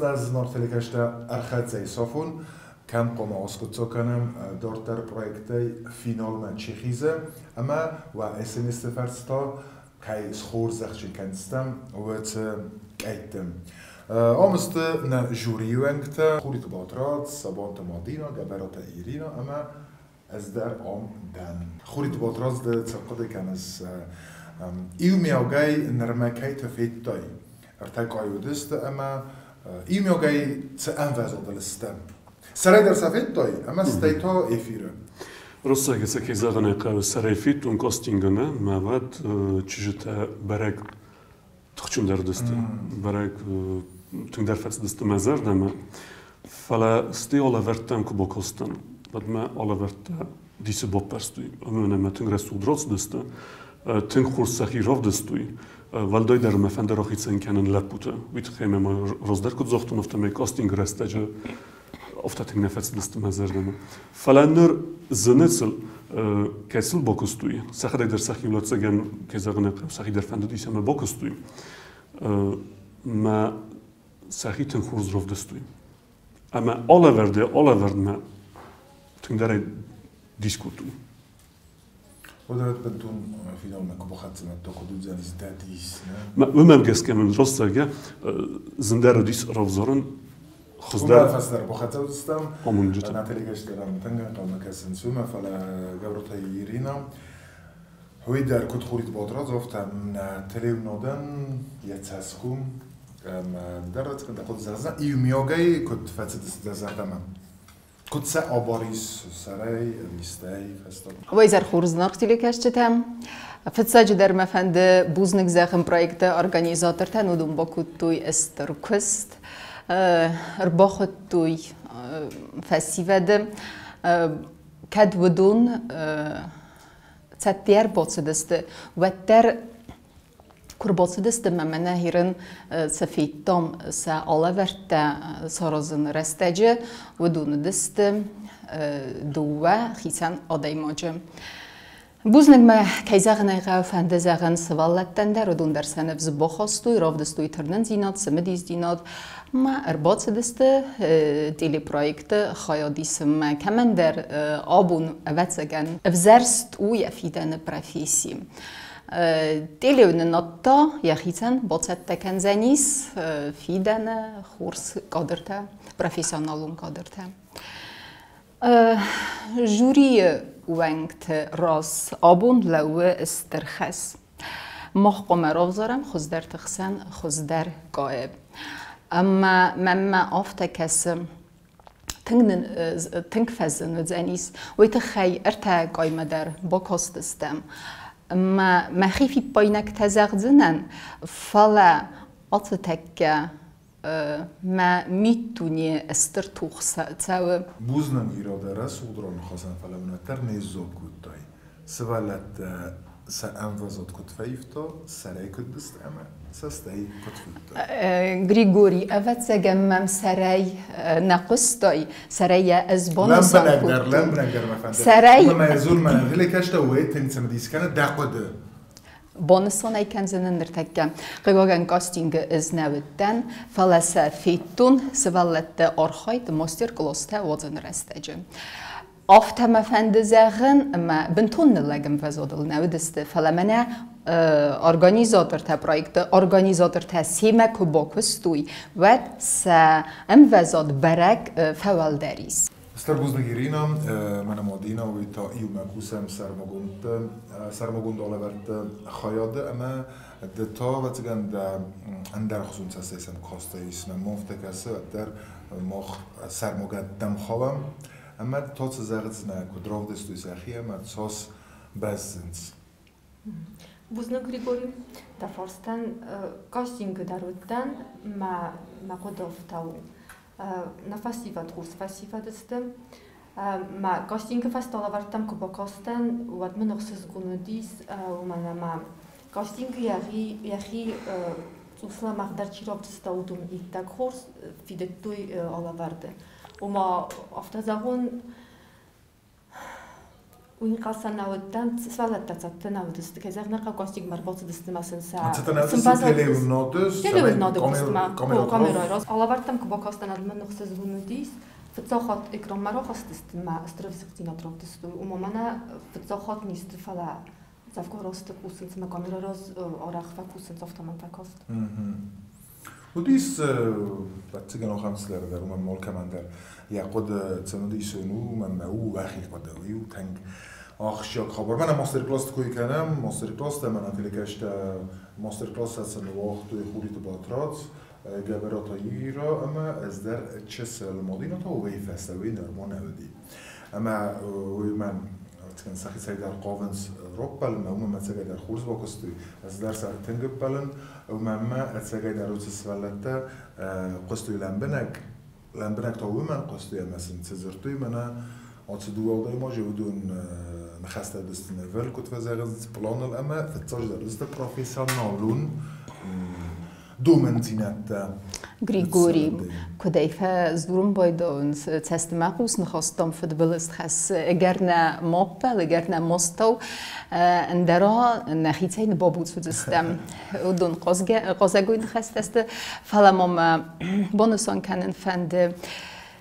Нӕ зынаргъ телекӕсджытӕ, ӕрхӕццӕ ис афон, кӕм хъуамӕ аскъуыддзаг кӕнӕм дарддӕр проектӕй финалмӕ чи хизы, ӕмӕ уӕ СМС-ты фӕрцы та кӕй схорзӕхджын кӕндзыстӕм, уыцы къӕйтты. Ам сты нӕ жюрийы уӕнгтӕ Хуриты Батрадз, Сабанты Мадина, Гӕбӕраты Ирина ӕмӕ ӕз дӕр ам дӕн. Хуриты Батрадз, ды цы хъуыды кӕныс, иумиагӕй нырмӕ кӕйты федтай? Ӕртӕ къай уыдысты ӕмӕ иумиагӕй цы ӕмвӕзадыл сты? Сӕрӕй дӕр сӕ федтай ӕмӕ стӕй та эфиры. Россаг кӕй зӕгъын ӕй хъӕуы, сӕрӕй федтон кастингы, мӕ уӕд чызджытӕ бӕрӕг тыхджындӕр уыдысты, бӕрӕг тынгдӕр фӕцыдысты мӕ зӕрдӕмӕ. Фӕлӕ стӕй алӕвӕрдтӕм куы бакастӕн, уӕд мӕ алӕвӕрдтӕ дисы баппӕрстой. Ӕмӕ мӕ тынг рӕсугъд рацыдысты, тынг хорз сӕхи равдыстой. Уӕлдайдӕр мӕ фӕнды рахицӕн кӕнын лӕппуты. Уый тыххӕй мӕ раздӕр куыд загътон, афтӕмӕй кастингы рӕстӕджы афтӕ тынг нӕ фӕцыдысты мӕ зӕрдӕмӕ. Фӕлӕ ныр зыны сыл, кӕй сыл бакуыстой, сӕхӕдӕг дӕр сӕхи ӕвӕццӕгӕн, кӕй зӕгъын ӕй хъӕуы, сӕхи дӕр фӕндыдис ӕмӕ бакуыстой. Мӕ сӕхи тынг хорз равдыстой. Ӕмӕ алӕвӕрдӕй алӕвӕрдмӕ тынгдӕрӕй дис кодтой. Уӕд бынтон финалмӕ куы бахӕццӕ то куыд уыдзӕнис дӕ дис, нӕ? Уымӕ гӕсгӕ мын раст зӕгъгӕ, зындӕр уыдис равзарын хуыздӕр. Фӕстӕдӕр бахӕццӕ уыдзыстӕм. Натали Гӕстӕрӕн тынг ӕнхъӕлмӕ кӕсынц уымӕ, фӕлӕ Гаврота Ирина уый дӕр куыд Хурит Батрадз, афтӕ нӕ телеуынадӕн йӕ цӕсгом ӕмӕ дӕр дӕ хъуыды зӕгъдзынӕ, иумиагӕй куыд фӕцыдысты дӕ зӕрдӕмӕ? Куыд сӕ абарис сӕрӕй, ӕви фӕстаг? Уӕ хорз зынаргъ телекӕсджытӕ! Фыццаджыдӕр мӕ фӕнды бузныг зӕгъын проекты организатортӕн, уыдон бакодтой стыр куыст, ӕрбахуыдтой фӕсивӕды. Кӕд уыдон цӕттӕ ӕрбацыдысты, уӕддӕр Куы рбацыдысты мӕ мӕнӕ Ирын цы федтам, сӕ алӕвӕрдтӕ саразыны рӕстӕджы, уыдон уыдысты дыууӕ хицӕн адӕймаджы. Бузныг мӕ, кӕй зӕгъын ӕй хъӕуы, фӕнды зӕгъын сывӕллӕттӕн дӕр, уыдон дӕр сӕ ныфс бахастой, равдыстой тырнындзинад, цымыдисдзинад. Ма ӕрбацыдысты телепроекты хайад исынмӕ. Кӕмӕндӕр абон, ӕвӕццӕгӕн, ӕвзӕрст у йӕ фидӕны професси. Телеуынынад та йӕхицӕн бацӕттӕ кӕндзӕнис фидӕны хорз кадртӕ, профессионалон кадртӕ. Жюрийы уӕнгты раз абон лӕууы стыр хӕс. Мах хъуамӕ равзарӕм хуыздӕрты хсӕн хуыздӕр къайы. Ӕмӕ мӕнмӕ афтӕ кӕсы, тынг нын тынг фӕзын уыдзӕнис. Уый тыххӕй ӕртӕ къаймӕ дӕр бакастыстӕм. Мӕ мӕхи фиппаинӕгтӕ зӕгъдзынӕн, фӕлӕ ацытӕккӕ мӕ миддуне стыр тух цӕуы. Бузныг, Ира, дӕ рӕсугъд раныхасӕн, фӕлӕ мын уӕддӕр не сдзуапп кодтай. Сывӕллӕттӕ сӕ ӕмвӕзад куыд фӕивта, сӕрӕй куыд дыст ӕмӕ цӕстӕй куыд федта? Григорий, ӕвӕццӕгӕн мӕм сӕрӕй нӕ хъуыстай, сӕрӕй йӕ ӕз банысан кодтон. Лӕмбынӕгдӕр мӕ фӕнды. Сӕрӕй... Мӕ дзур мӕ телекӕстӕ уый тынг цымыдис кӕны дӕ хъуыды. Банысан ӕй кӕндзынӕн ныртӕккӕ. Хъыгагӕн, кастингы ӕз нӕ уыдтӕн, фӕлӕ сӕ федтон сывӕллӕтты архайд мастер-класстӕ уадзыны рӕстӕджы. Афтӕ мӕ фӕнды зӕгъын, ӕмӕ бынтон ныллӕг ӕмвӕзадыл нӕ уыдысты, фӕлӕ мӕнӕ организатортӕ, проекты организатортӕ семӕ куы бакуыстой, уӕд сӕ ӕмвӕзад бӕрӕг фӕуӕлдӕр ис. Стыр бузныг, Ирина. Мӕнӕ Мадина, уый та иумӕ кусӕм сӕрмагонд сӕрмагонд алӕвӕрдты хайады ӕмӕ ды та, ӕвӕццӕгӕн, дӕ ӕндӕрхуызон цӕстӕй кастӕ ис. Мӕ афтӕ кӕсы, уӕддӕр мах сӕрмагӕдтӕм хауӕм. Ӕмӕ то цы зӕгъдзынӕ, куыд равдыстой сӕхи ӕмӕ цас бӕззынц? Бузныг, Григорий. Дӕ фарстӕн кастингы дӕр уыдтӕн, мӕ мӕ хъуыды афтӕ у. Нӕ фӕсивӕд хорз фӕсивӕд сты. Мӕ кастингы фӕстӕ лӕвӕрдтӕм куы бакастӕн, уӕд мын ӕхсызгон уыдис, уымӕн ӕмӕ кастингы йӕхи йӕхи цъус лӕмӕгъдӕр чи равдыста, уыдон иттӕг хорз фидыдтой алӕвӕрды. Ома, афтӕ зӕгъон, Уый ӕнхъӕл сӕ нӕ уыдтӕн, сывӕллӕттӕ цӕттӕ нӕ уыдысты, кӕй зӕгъын ӕй хъӕуы, кастингмӕ ӕрбацыдысты ӕмӕ сын сӕ Цӕттӕ нӕ уыдысты телеуынады? Телеуынады куыстмӕ, камерӕйы раз. Алӕвӕрдтӕм куы бакастӕн, уӕд мын ӕхсызгон уыдис. Фыццаг хатт экранмӕ рахызтысты мӕ стыр ӕвзыгъддзинад равдыстой. Ома мӕнӕ фыццаг хатт не сты, фӕлӕ дзӕвгар азты кусынц ӕмӕ камерӕйы раз арӕх фӕкусынц, афтӕ мӕм фӕкаст. Уыдис, ӕвӕццӕгӕн, ахӕм цыдӕр дӕр, уымӕн алкӕмӕн дӕр йӕ хъуыды цымыдисон у, уымӕн ӕмӕ у уӕхи хъуыды, уый у тынг ахсджиаг хабар. Мӕнӕ мастер-классты кой кӕнӕм, мастер-класстӕ, мӕнӕ телекӕстӕ мастер-класстӕ сын уагътой Хуриты Батрадз, Гӕбӕраты Ира ӕмӕ ӕз дӕр чысыл Мадинӕ та уый фӕстӕ уый нырма нӕ уыди. Ӕмӕ уый мӕн сӕхицӕй дӕр хъавынц раппӕлынмӕ, уымӕн ӕцӕгӕй дӕр хорз бакуыстой, ӕз дӕр сӕ тынг ӕппӕлын, уымӕн ӕмӕ ӕцӕгӕй дӕр уыцы сывӕллӕттӕ хъуыстой лӕмбынӕг, лӕмбынӕг та уымӕн хъуыстой ӕмӕ сын цы дзырдтой, мӕнӕ ацы дыууӕ адӕймаджы уыдон ныхӕстӕ уыдысты нывыл, куыд фӕзӕгъынц, пъланыл ӕмӕ фыццаджыдӕр уыдысты профессионалон домӕндзинӕдтӕ. Григорий, куыдӕй фӕдзурын байдауынц, цӕстмӕхъус ныхӕстӕм фыдбылыз хӕссы, ӕгӕр нӕ ма ппӕл, ӕгӕр нӕ ма стау, ӕндӕра нӕхицӕй ныбабуц уыдзыстӕм. Уыдон хъазӕгой ныхӕстӕ сты, фӕлӕ ма мӕ банысан кӕнын фӕнды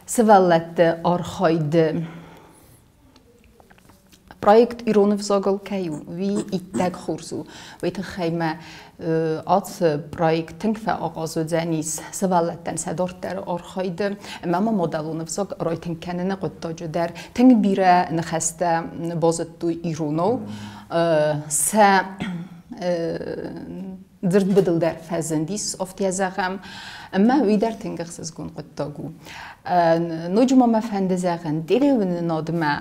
сывӕллӕтты архайды Проект ирон ӕвзагыл кӕй у, уый иттӕг хорз у. Уый тыххӕй мӕ ацы проект тынг фӕахъаз уыдзӕнис сывӕллӕттӕн сӕ дарддӕры архайды ӕмӕ ма мадӕлон ӕвзаг райтынг кӕныны хъуыддаджы дӕр. Тынг бирӕ ныхӕстӕ базыдтой иронау. Сӕ дзырдбыдыл дӕр фӕзындис, афтӕ зӕгъӕм. Ӕмӕ уый дӕр тынг ӕхсызгон хъуыддаг у. Ноджы ма мӕ фӕнды зӕгъын, телеуынынадмӕ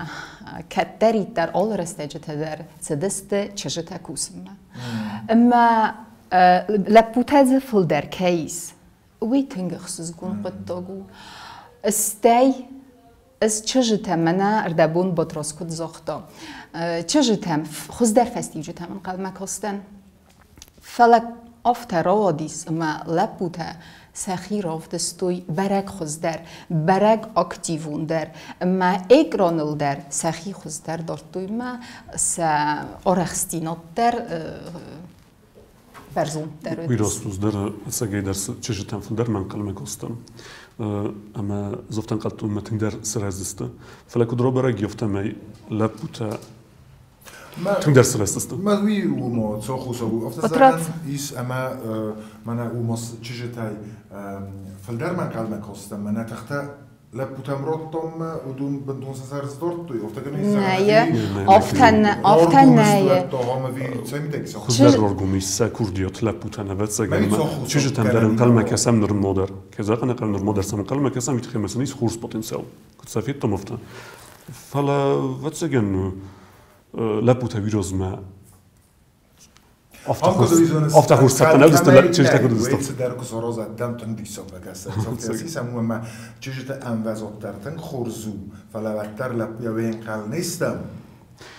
кӕддӕриддӕр алы рӕстӕджытӕ дӕр цыдысты чызджытӕ кусынмӕ. Ӕмӕ лӕппутӕ дзы фылдӕр кӕй ис, уый тынг ӕхсызгон хъуыддаг у. Стӕй ӕз чызджытӕм, мӕнӕ ӕрдӕбон Батраз куыд загъта, чызджытӕм хуыздӕр фӕстиуджытӕм ӕнхъӕлмӕ кастӕн. Фӕлӕ афтӕ рауадис, ӕмӕ лӕппутӕ сӕхи равдыстой бӕрӕг хуыздӕр, бӕрӕг активондӕр ӕмӕ экраныл дӕр сӕхи хуыздӕр дардтой ӕмӕ сӕ арӕхстдзинад дӕр бӕрзонддӕр уыдис. Уый раст уыздӕр, ӕцӕгӕйдӕр чызджытӕм фылдӕр ма ӕнхъӕлмӕ кастӕн. Ӕмӕ дзы ӕнхъӕлдтон, мӕ тынгдӕр сырӕздзысты. Фӕлӕ куыд рабӕрӕг, афтӕмӕй лӕппутӕ Тынгдӕр сырӕзтысты. Мӕ уый уымо цохусог афтӕ зӕгъӕн ис ӕмӕ мӕнӕ уымо чызджытӕй фылдӕр мӕ ӕнхъӕлмӕ кастӕн, мӕнӕ тыхтӕ лӕппутӕм радтам, уыдон бынтон сӕ сӕр сдардтой, афтӕ кӕнӕ Нӕйы, афтӕ афтӕ нӕйы. Хуыздӕр раргом ис сӕ курдиат лӕппутӕн, ӕвӕццӕгӕн, чызджытӕм дӕр ӕнхъӕлмӕ кӕсӕм нырма дӕр. Кӕй зӕгъын ӕй хъӕуы, нырма дӕр сӕм ӕнхъӕлмӕ кӕсӕм, уый тыххӕй ӕмӕ сын ис хорз потенциал. Куыд сӕ федтам, афтӕ. Фӕлӕ, ӕвӕццӕгӕн, лӕппутӕ уирозмӕ афтӕ хорз цӕттӕ нӕ уыдысты, чызджытӕ куыд уыдысты. Цыдӕр куы саразӕттӕм тынг диссаг бакӕсӕг. Сисӕм уымӕ чызджыты ӕмвӕзад дӕр тынг хорз у, фӕлӕ уӕддӕр лӕппуйӕ уе нхъӕл не стӕм.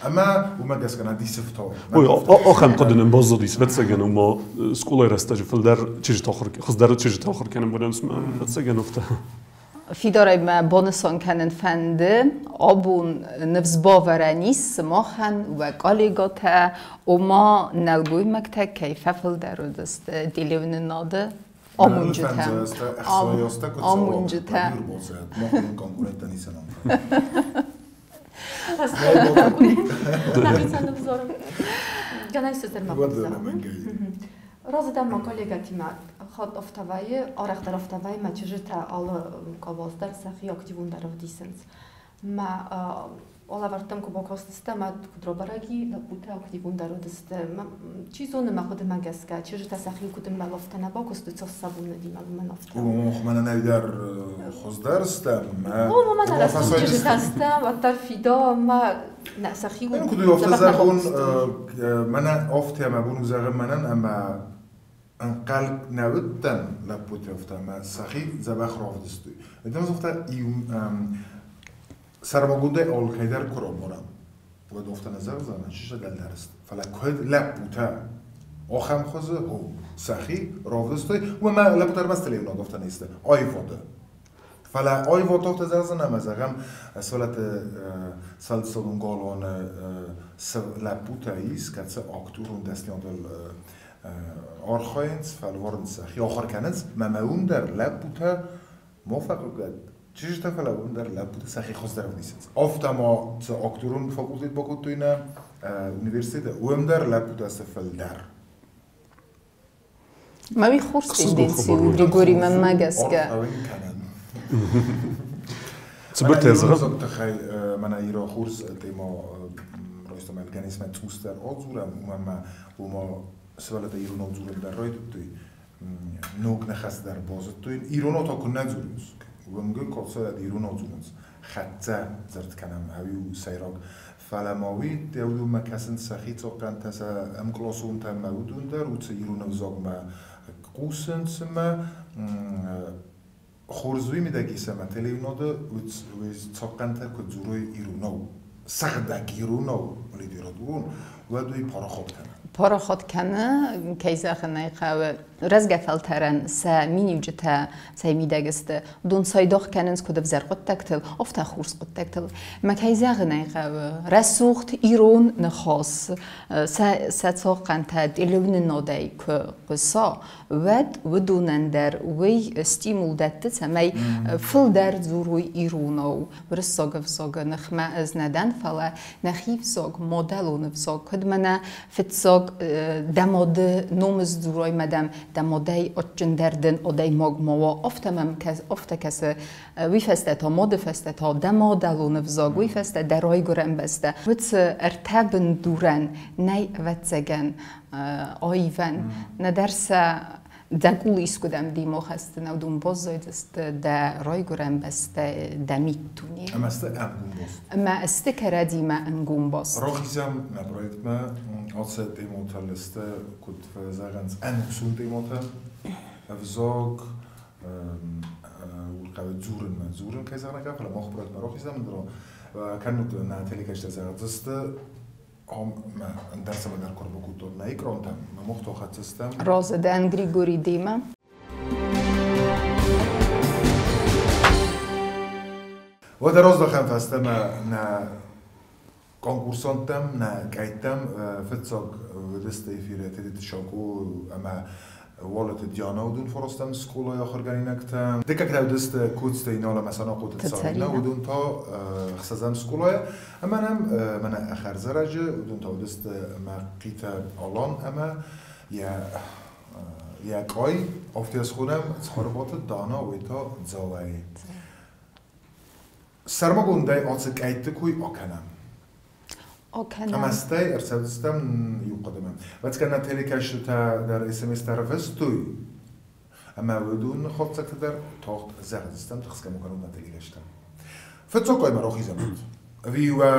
Ӕмӕ уымӕ гӕсгӕ нӕ дисы фтауы. Ой, ахӕм хъуыды нын баззадис, ӕвӕццӕгӕн, ома скъолайы рӕстӕджы фылдӕр чызджытӕ ахуыр, хуыздӕр чызджытӕ ахуыр кӕнын уыдӕнц, ӕвӕццӕгӕн, афтӕ. Фидарӕй мӕ банысан кӕнын фӕнды, абон ныфс бавӕрӕн ис сымахӕн, уӕ коллегӕтӕ, ома нӕлгоймӕгтӕ кӕй фӕфылдӕр уыдысты телеуынынады амонджытӕ. Амонджытӕ. Разы дӕн мӕ коллегӕтимӕ. Хатт афтӕ вӕййы, арӕхдӕр афтӕ вӕййы, мӕ чызджытӕ алы къабаз дӕр сӕхи активондӕр ӕвдисынц. Мӕ алӕвӕрдтӕм куы бакастысты ӕмӕ куыд рабӕрӕг и, лӕппутӕ активондӕр уыдысты. Чи зоны, мӕ хъуыдымӕ гӕсгӕ, чызджытӕ сӕхи куыд ӕмбӕлы, афтӕ нӕ бакуыстой, цас сӕ бон уыди, мӕн афтӕ. Мӕнӕн ӕвдӕр хуыздӕр стӕм. О, мӕнӕ рӕсугъд чызджытӕ стӕм, уӕддӕр фидауӕм ӕмӕ нӕ сӕхи Куыд у афтӕ зӕгъон, мӕнӕ афтӕ мӕ бон у зӕгъын мӕнӕн ӕмӕ ӕнхъӕл нӕ уыдтӕн лӕппутӕ афтӕ ӕмӕ сӕхи дзӕбӕх равдыстой. Ӕдӕм афтӕ иу сӕрмагондӕй алкӕйдӕр куы рабарӕм, уӕд афтӕ нӕ зӕгъдзӕн, чызджы дӕлдӕр сты. Фӕлӕ куыд лӕппутӕ ахӕм хуызы сӕхи равдыстой, уымӕ лӕппутӕ ӕрмӕст телеуынад афтӕ не сты, аивады. Фӕлӕ аивадтӕ зӕгъдзӕн ӕмӕ зӕгъӕм, сывӕллӕтты сфӕлдыстадон галуаны цы лӕппутӕ ис, кӕцы актурон дӕсныйадыл архайынц, фӕлварынц сӕхи ахуыр кӕнынц, мӕ уым дӕр лӕппутӕ ма фӕхъыг чызджытӕ, фӕлӕ уым дӕр лӕппутӕ сӕхи хуыздӕр ӕвдисынц. Афтӕ ма цы актурон факультет бакодтой нӕ университеты, уым дӕр лӕппутӕ сты фылдӕр. Ма уый хорз тенденци у, Григорий, мӕнмӕ гӕсгӕ. Цыбыртӕ зӕгъӕм. Тыххӕй мӕнӕ иро хорз тема райстам организмӕ цъусдӕр адзурӕм, уымӕн ӕмӕ уымӕ сывӕллӕттӕ иронау дзурын дӕр райдыдтой, ног ныхас дӕр базыдтой. Иронау та куы нӕ дзурынц, уынгы кӕцӕй иронау дзурынц, хӕццӕ дзырд кӕнӕм, ӕви у сӕйраг. Фӕлӕ ма уый уыдонмӕ кӕсынц сӕхи цохъхъантӕ, сӕ ӕмкъласонтӕ ӕмӕ уыдон дӕр уыцы ирон ӕвзагмӕ хъусынц ӕмӕ хорз уый мидӕг ис ӕмӕ телеуынады уый цохъхъантӕ куы дзурой иронау, сыгъдӕг иронау литературон, уӕд уый парахат кӕны. Парахат кӕны, кӕй зӕгъын ӕй хъӕуы, рӕзгӕ фӕлтӕрӕн сӕ миниуджытӕ цӕй мидӕг сты, уыдон цайдагъ кӕнынц куыд ӕвзӕр хъуыддӕгтыл, афтӕ хорз хъуыддӕгтыл. Мӕ кӕй зӕгъын ӕй хъӕуы, рӕсугъд ирон ныхас сӕ цахъхъӕнтӕ телеуынынадӕй куы хъуыса, уӕд уыдонӕн дӕр уый стимул дӕтты, цӕмӕй фылдӕр дзурой иронау. Уырыссаг ӕвзагы ныхмӕ ӕз нӕ дӕн, фӕлӕ нӕхи взаг, мадӕлон ӕвзаг, куыд мӕнӕ фыццаг дӕ мады ном сдзурай мӕ дӕм дӕ мадӕй адджындӕр дын адӕймаг ма уа, афтӕ мӕм афтӕ кӕсы. Уый фӕстӕ та мады фӕстӕ та дӕ мадӕлон ӕвзаг, уый фӕстӕ дӕ райгуырӕн бӕстӕ. Уыцы ӕртӕ бындурӕн нӕй, ӕвӕццӕгӕн, аивӕн, нӕдӕр сӕ дзӕкъул искуыдӕм димо хӕсты уыдон баззайдзысты дӕ райгуырӕн бӕстӕ, дӕ миддуне. Ӕмӕ сты ӕнгом баст. Ӕмӕ сты кӕрӕдзимӕ ӕнгом баст. Рахизӕм нӕ проектмӕ. Ацы темӕтӕ сты, куыд фӕзӕгъынц, ӕнусон темӕтӕ. Ӕвзаг, хъӕуы дзурынмӕ дзурын, кӕй зӕгъын ӕй, фӕлӕ мах проектмӕ рахизӕм, кӕннод нӕ телекӕсджытӕ зӕгъдзысты, ӕндӕр цӕмӕдӕр куы ӕрбакодтон нӕ экрантӕм, мӕ мохто хӕццыстӕм. Разы дӕн Григорий демӕ. Уӕдӕ раздӕхӕм фӕстӕмӕ нӕ конкурсанттӕм, нӕ къӕйттӕм. Фыццаг уыдысты эфиры Тедеты Шако ӕмӕ Уалыты Диана, уыдон фарастӕм скъолайы ахуыргӕнинӕгтӕ. Дыккӕгтӕ уыдысты Коцты Инал ӕмӕ Санахъоты Царина, уыдон та ӕхсӕзӕм скъолайы. Ӕмӕ нӕм мӕнӕ хӕрзӕрӕджы уыдон та уыдысты Мӕхъиты Алан ӕмӕ йӕ къай, афтӕ схонӕм, Цхуырбаты Дана, уый та Дзауӕй. Сӕрмагондӕй ацы къӕйтты кой акӕнӕм. Акӕнӕм. Ӕмӕ стӕй ӕрцӕудзыстӕм иу хъуыдымӕ. Ӕвӕццӕгӕн нӕ телекӕсджытӕ дӕр СМС-тӕ рвыстой, ӕмӕ уыдоны хатдзӕгтӕ дӕр тагъд зӕгъдзыстӕм, тыхсгӕ ма кӕнут нӕ телекӕсджытӕн. Фыццаг къаймӕ рахизӕм. Ӕви уӕ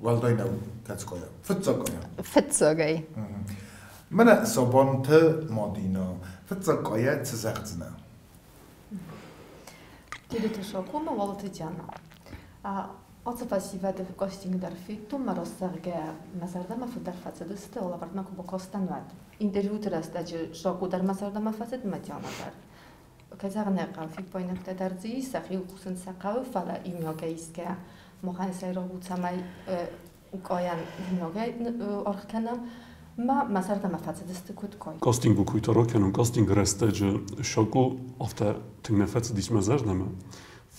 уӕлдай нӕу кӕцы къайӕ? Фыццаг къайӕ. Фыццагӕй. Мӕнӕ Сабанты Мадина, фыццаг къайӕ цы зӕгъдзынӕ? Тедеты Шоко ӕмӕ Уалыты Диана. Ацы фӕсивӕды кастинг дӕр федтон, мӕ рӕстӕггӕ мӕ зӕрдӕмӕ фылдӕр фӕцыдысты, алӕвӕрдмӕ куы бакастӕн, уӕд. Интервьюты рӕстӕджы Шоко дӕр мӕ зӕрдӕмӕ фӕцыд, мӕ Диана дӕр. Кӕй зӕгъын ӕй хъӕуы, фиппаинӕгтӕ дӕр дзы ис, сӕхиуыл кусын сӕ хъӕуы, фӕлӕ иумиагӕй исгӕ махӕн сӕйраг у, цӕмӕй къайӕн иумиагӕй аргъ кӕнӕм. Мӕ мӕ зӕрдӕмӕ фӕцыдысты куыд кой. Кастингы куы ракӕнон, кастингы рӕстӕджы Шоко афтӕ тынг нӕ фӕцыдис мӕ зӕрдӕмӕ,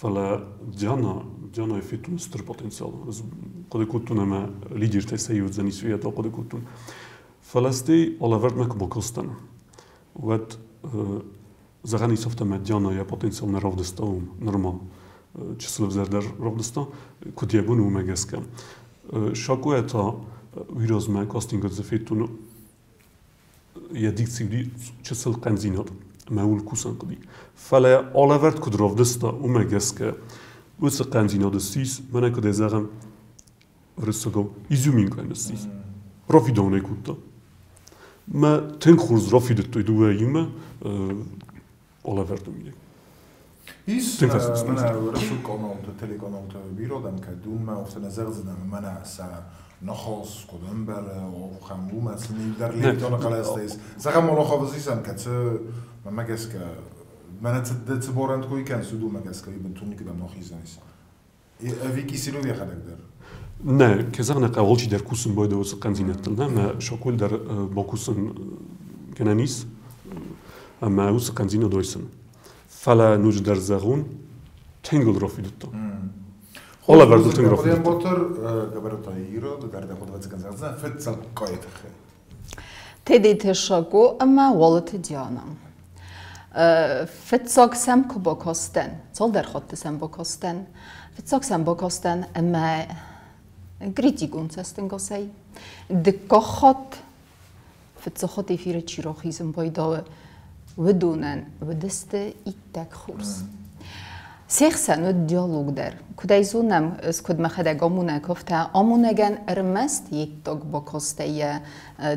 фӕлӕ Дианайы федтон стыр потенциал. Ӕз хъуыды кодтон ӕмӕ лидертӕй сӕ иу уыдзӕнис, уый хъуыды кодтон. Фӕлӕ стӕй алӕвӕрдмӕ куы бакастӕн, уӕд зӕгъӕн ис афтӕ, ӕмӕ Диана йӕ потенциал нӕ равдыста уым нырма чысыл ӕвзӕрдӕр равдыста, куыд йӕ бон у, уымӕ гӕсгӕ. Шакойӕ та уый размӕ кастингы дзы федтон йӕ дикци уыди чысыл хъӕндзинад ӕмӕ ууыл кусын хъуыди. Фӕлӕ алӕвӕрд куыд равдыста, уымӕ гӕсгӕ уыцы хъӕндзинад ссис, мӕнӕ куыд ӕй зӕгъӕм, уырыссагау изюминкӕ ныссис. Рафидауын ӕй кодта. Мӕ тынг хорз рафидыдтой дыууӕ иумӕ алӕвӕрды мидӕг. Ис мӕнӕ уырыссаг каналты, телеканалты бирӕ адӕм кӕд уымӕ афтӕ нӕ зӕгъдзынӕн, мӕнӕ сӕ ныхас куыд ӕмбӕлы, ахӕм уымӕ сын иу дӕр лектоны хъӕлӕстӕ ис. Зӕгъӕм, Малаховы исӕм, кӕцы, мӕнмӕ гӕсгӕ, Мӕнӕ цы борӕнт кой кӕныс, уыдонмӕ гӕсгӕ бынтон никуыдӕм нохиздзӕнис. Ӕви Киселев йӕхӕдӕг дӕр? Нӕ, кӕй зӕгъын ӕй хъӕуы, алчидӕр кусын байдайы уыцы хъӕндзинӕдтыл, нӕ, ӕмӕ Сокол дӕр бакусын гӕнӕн ис, ӕмӕ уыцы хъӕндзинад ойсын. Фӕлӕ ноджыдӕр зӕгъон, тынг ыл рафидыдта. Алӕвӕрдыл тынг рафидыдта. Ботыр Габарата Иро, дӕр дӕ хъуыды зӕгъдзӕн фыццаг къайы тыххӕй. Тедеты Шаго ӕмӕ Уалыты Диана. Фыццаг сӕм куы бакастӕн, цалдӕр хатты сӕм бакастӕн, фыццаг сӕм бакастӕн ӕмӕ критикон цӕстӕнгасӕй. Дыккаг хатт, фыццаг хатт эфиры чи рахизын байдауы, уыдонӕн уыдысты иттӕг хорз. Се хсӕн уыд диалог дӕр. Куыд ӕй зонӕм, ӕз куыд мӕхӕдӕг амонӕг, афтӕ амонӕгӕн ӕрмӕст йеддаг бакастӕй йӕ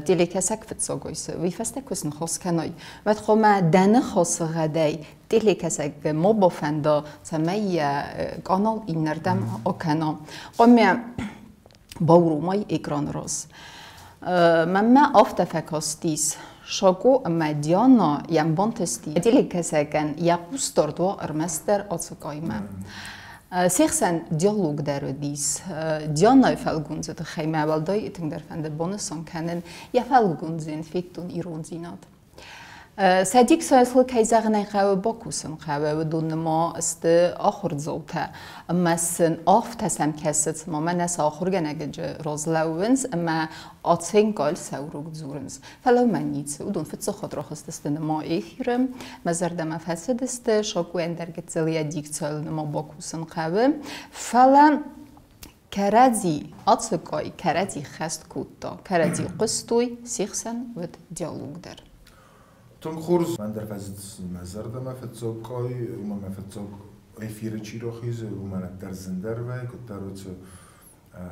телекӕсӕг фыццаг ойсы. Уый фӕстӕ куы сныхас кӕной, уӕд хъуамӕ дӕ ныхасы гъӕдӕй телекӕсӕг ма бафӕнда, цӕмӕй йӕ канал иннӕрдӕм акӕна. Хъуамӕ бауромай экраны раз. Мӕнмӕ афтӕ фӕкастис, Шако ӕмӕ Диана йӕм бантысти телекӕсӕгӕн йӕ хъусдард уа ӕрмӕстдӕр Ацыкъаймӕ. Се хсӕн диалог дӕр уыдис. Дианайы фӕлгондзы тыххӕй мӕ уӕлдай тынгдӕр фӕнды банысан кӕнын, йӕ фӕлгондзы йын федтон ирондзинад. Сӕ дикциясыл, кӕй зӕгъын ӕй хъӕуы, бакусын хъӕуы, уыдон ма сты ахуырдзаутӕ ӕмӕ сын афтӕ сӕм кӕсы, цыма мӕнӕ сӕ ахуыргӕнӕджы раз лӕууынц ӕмӕ оценкӕйыл сӕ урок дзурынц. Фӕлӕ уымӕн ницы, уыдон фыццаг хатт рахызтысты нырма эфиры, мӕ зӕрдӕмӕ фӕцыдысты, Шоку ӕндӕр гыццыл йӕ дикцияйыл нырма бакусын хъӕуы, фӕлӕ кӕрӕдзи ацыкъай кӕрӕдзи хӕст кодта, кӕрӕдзи хъуыстой, се хсӕн уыд диалог дӕр. Тынг хорз. Мӕн дӕр фӕзынд мӕ зӕрдӕмӕ фыццаг къай, уымӕн мӕ фыццаг эфиры чи рахизы, уымӕн ӕддӕр зындӕр вӕййы, куыддӕр уыцы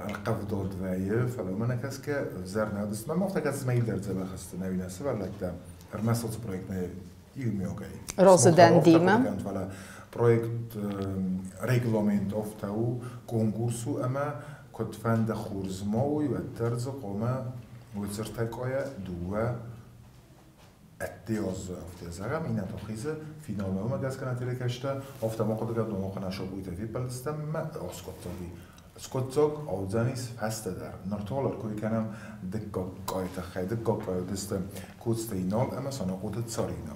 ӕлхъывдад вӕййы, фӕлӕ уымӕ нӕ кӕсгӕ ӕвзӕр нӕ уыдысты. Мӕм афтӕ кӕсы, мӕ иу дзӕбӕх сты, нӕ нӕ сывӕллӕттӕ, ӕрмӕст уыцы проект нӕ иумиагӕй. Розы дӕндимӕ. Фӕлӕ проект регламент афтӕ у, конкурс у ӕмӕ куыдфӕнды хорз ма уой, уӕддӕр дзы хъуамӕ уыцы ӕртӕ къайӕ дыууӕ ӕдде азы, афтӕ зӕгъӕм, иннӕ хизы финалмӕ уымӕ гӕсгӕ нӕ телекӕстӕ, афтӕ ма хъуыдыгӕнд омахъ сабуйтӕ феппӕлдыстӕм ӕмӕ аскъуыддзаги. Скъуыддзаг аудзӕнис фӕстӕдӕр. Ныр та кой кӕнӕм дыккаг къайы тыххӕй. Дыккаг къай уыдысты Коцты Инал ӕмӕ Санахъоты Царина.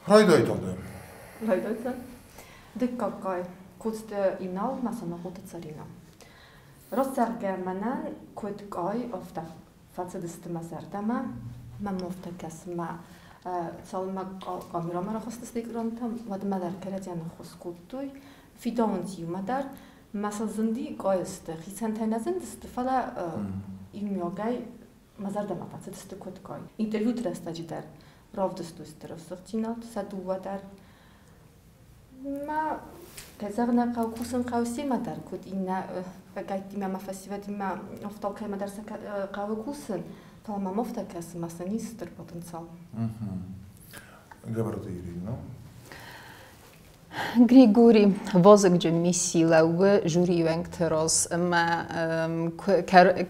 Райдайта ды. Райдайта. Дыккаг къай. Коцты Инал ӕмӕ Санахъоты Царина. Растзӕгъгӕ, мӕнӕн куыд къай, афтӕ фӕцыдысты мӕ зӕрдӕмӕ. Мӕм афтӕ кӕсы, мӕ цалынмӕ камерӕмӕ рахызтысты экрантӕм, уӕдмӕ дӕр кӕрӕдзийӕн ӕххуыс кодтой. Фидауынц иумӕ дӕр. Мӕ сыл зынди къай сты, хицӕнтӕй нӕ зындысты, фӕлӕ иумиагӕй мӕ зӕрдӕмӕ фӕцыдысты куыд къай. Интервьюты рӕстӕджы дӕр равдыстой стыр ӕфсӕгдзинад сӕ дыууӕ дӕр. Мӕ кӕй зӕгъын ӕй хъӕуы, кусын хъӕуы семӕ дӕр, куыд иннӕ гайдтимӕ ӕмӕ фӕсивӕдимӕ афтӕ алкӕимӕ дӕр сӕ хъӕуы кусын, фӕлӕ мӕм афтӕ кӕсы, мӕ сын ис стыр потенциал. Габараты Ирина. Григори вазыгджын мисси лӕууы жюрийы уӕнгты раз ӕмӕ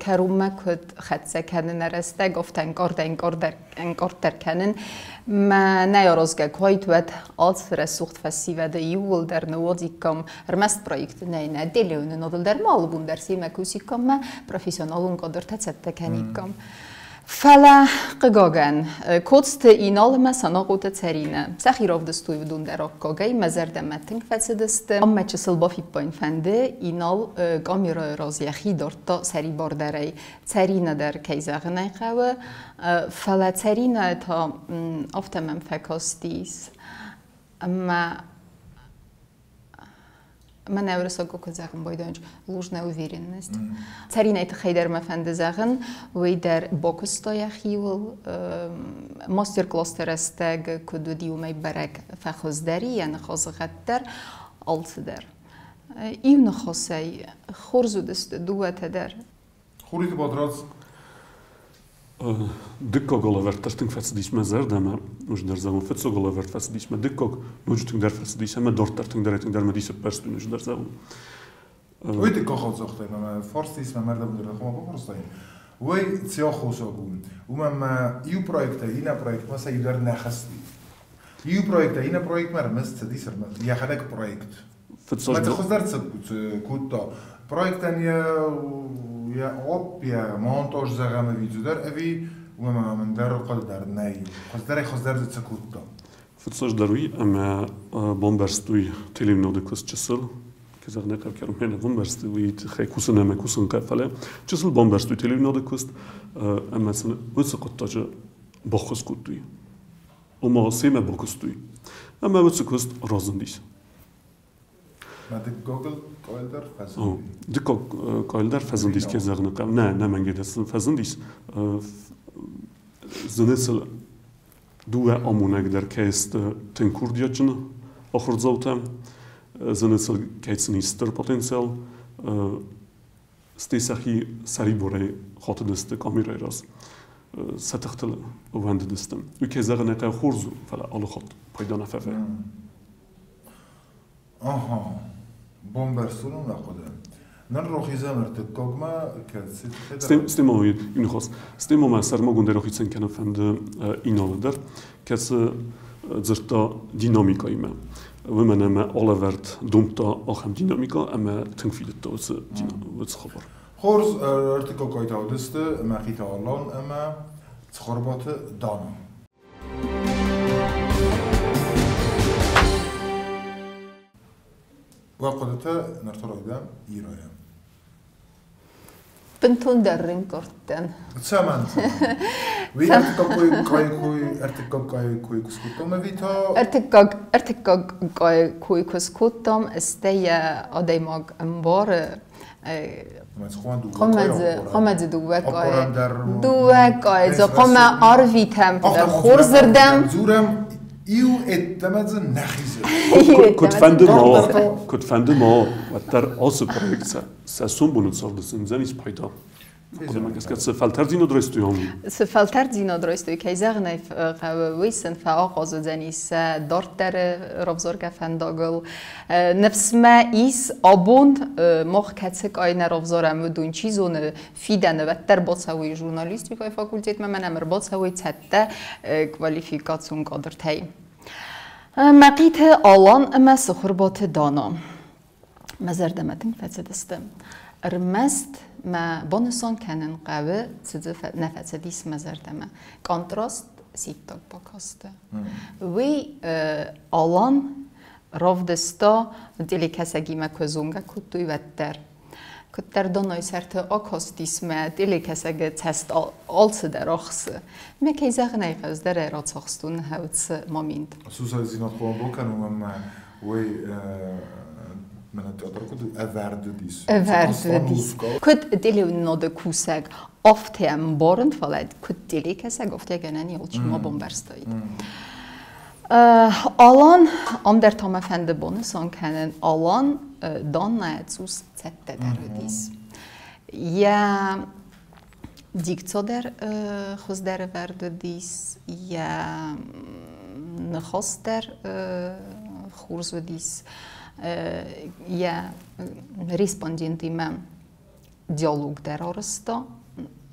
кӕронмӕ куыд хӕццӕ кӕныны рӕстӕг, афтӕ ӕнкъарддӕр кӕнын. Мӕ нӕ аразгӕ куы уӕд алцы рӕсугъд фӕсивӕды иууылдӕр ныууадзиккам ӕрмӕст проекты нӕ, нӕ телеуынынадыл дӕр ма алы бон дӕр семӕ кусиккам мӕ профессионалон кадртӕ цӕттӕ кӕниккам. Фӕлӕ, хъыгагӕн, Коцты Инал ӕмӕ Санахъоты Цӕринӕ сӕхи равдыстой уыдон дӕр аккагӕй, мӕ зӕрдӕмӕ тынг фӕцыдысты. Ам мӕ чысыл бафиппайын фӕнды, Инал камерӕйы раз йӕхи дардта сӕрибардӕрӕй. Цӕринӕ дӕр, кӕй зӕгъын ӕй хъӕуы, фӕлӕ Цӕринӕ та афтӕ мӕм фӕкастис, ӕмӕ мӕнӕ уырыссагау куыд зӕгъын байдайынч ложная уверенность. Цӕринӕй тыххӕй дӕр мӕ фӕнды зӕгъын, уый дӕр бакуыста йӕхиуыл, мастер-классты рӕстӕг куыд уыди, уымӕй бӕрӕг фӕхуыздӕр и, йӕ ныхасы гъӕд дӕр, алцыдӕр. Иу ныхасӕй хорз уыдысты дыууӕтӕ дӕр. Хуриты Батрадз. Дыккаг алӕвӕрд дӕр тынг фӕцыдис мӕ зӕрдӕмӕ, ноджыдӕр зӕгъон, фыццаг алӕвӕрд фӕцыдис мӕ дыккаг, ноджы тынгдӕр фӕцыдис ӕмӕ дарддӕр тынгдӕрӕй-тынгдӕр мӕ дисы ӕппӕрстой, ноджыдӕр зӕгъон. Уый дыккаг хатт загътай, мӕ фарстис, мӕ мӕрдӕбын дӕр хъуамӕ бафарстай. Уый цы аххосаг у? Уымӕн ӕмӕ иу проектӕй иннӕ проектмӕ сӕ иу дӕр нӕ хӕсти. Иу проектӕй иннӕ проектмӕ ӕрмӕст цыдис ӕрмӕст йӕхӕдӕг проект. Фыццаг Хуыздӕр цы кодта. Проектӕн йӕ оп, йӕ монтаж зӕгъӕм ӕви цыдӕр, ӕви уымӕн ӕмӕ ӕндӕр хъуыды дӕр нӕй. Хуыздӕрӕй хуыздӕр дзы цы кодта. Фыццаджыдӕр уый, ӕмӕ бамбӕрстой телеуынады куыст чысыл, кӕй зӕгъын ӕй хъӕуы, кӕронмӕ нӕ бамбӕрстой, уый тыххӕй кусын ӕмӕ кусын хъӕуы, фӕлӕ чысыл бамбӕрстой телеуынады куыст ӕмӕ сын уыцы хъуыддаджы баххуыс кодтой. Ома семӕ бакуыстой. Ӕмӕ уыцы куыст разындис. Дыккагыл къайл дӕр фӕзындис. Дыккаг къайл дӕр фӕзындис, кӕй зӕгъын ӕй хъӕуы. Нӕ, нӕ мӕнгӕй дӕр фӕзындис. Зыны сыл дыууӕ амонӕг дӕр кӕй сты тынг курдиатджын ахуырдзаутӕ, зыны сыл кӕй сын ис стыр потенциал, стӕй сӕхи сӕрибарӕй хатыдысты камерӕйы раз, сӕ тыхтыл ӕууӕндыдысты. Уый, кӕй зӕгъын ӕй хъӕуы, хорз у, фӕлӕ алы хатт пайда нӕ фӕвӕййы. Аха, бомбӕрстон ахъуыды. Ныр рохизӕм ӕртыккагмӕ, кӕцы Стӕй ма уый ныхас. Стӕй ма мӕ сӕрмагондӕй рахицӕн кӕнын фӕнды Иналы дӕр, кӕцы дзырдта динамикӕимӕ. Уымӕн ӕмӕ алӕвӕрд домдта ахӕм динамикӕ ӕмӕ тынг фидыдта уыцы хабар. Хорз, ӕртыккаг къайтӕ уыдысты Мӕхъиты Алан ӕмӕ Цхуырбаты Дана. Уӕ хъуыдытӕ ныр райдам Ирайӕ. Бынтондӕр рынкъардтӕн. Цӕмӕн? Уый ӕртыккаг къай кой, ӕртыккаг къай кой куы скодтам ӕви та? Ӕртыккаг къай кой куы скодтам, стӕй йӕ адӕймаг ӕмбары. Хъуамӕ дыууӕ къайы. Дыууӕ къайы дзы хъуамӕ арвитӕм хорзырдӕм. Дзурӕм иу ӕддӕмӕ дзы нӕ хизы. Куыдфӕнды ма, уӕддӕр ацы проект сӕ сомбоны царды сын уыдзӕнис пайда. Хъуыдымӕ гӕсгӕ цы фӕлтӕрддзинад райстой ам? Цы фӕлтӕрддзинад райстой, кӕй зӕгъын ӕй хъӕуы, уый сын фӕахъаз уыдзӕнис сӕ дарддӕры равзаргӕ фӕндагыл. Ныфс мӕ ис, абон мах кӕцы къай нӕ равзарӕм, уыдон чи зоны, фидӕны уӕддӕр бацӕуой журналистикӕйы факультетмӕ, мӕнӕ ӕрбацӕуой цӕттӕ квалификацион кадртӕй. Мӕхъиты Алан ӕмӕ Цыхуырбаты Дана. Мӕ зӕрдӕмӕ тынг фӕцыдысты. Ӕрмӕст мӕ банысан кӕнын хъӕуы, цы дзы нӕ фӕцыдис мӕ зӕрдӕмӕ. Контраст сидтаг бакасты. Уый Алан равдыста телекӕсӕгимӕ куы зонгӕ кодтой, уӕддӕр. Куыддӕр Донайы сӕрты акастис мӕ телекӕсӕгы цӕст алцыдӕр ахсы. Мӕ кӕй зӕгъын ӕй хъӕуы, дӕр ӕй рацахстон уыцы момент. Сусӕгдзинад хъуамӕ бакӕнон ӕмӕ уый мӕнӕ театр куыд ӕвӕрд уыдис. Ӕвӕрд уыдис. Куыд телеуынынады кусӕг, афтӕ ӕмбарын, фӕлӕ куыд телекӕсӕг, афтӕ гӕнӕн и алчи ма бамбӕрстаид. Алан, ам дӕр та мӕ фӕнды банысан кӕнын, Алан Даннӕ цъус цӕттӕдӕр уыдис. Йӕ дикцо дӕр хуыздӕр ӕвӕрд уыдис, йӕ ныхас дӕр хорз уыдис, йӕ респондентимӕ диалог дӕр арӕзта,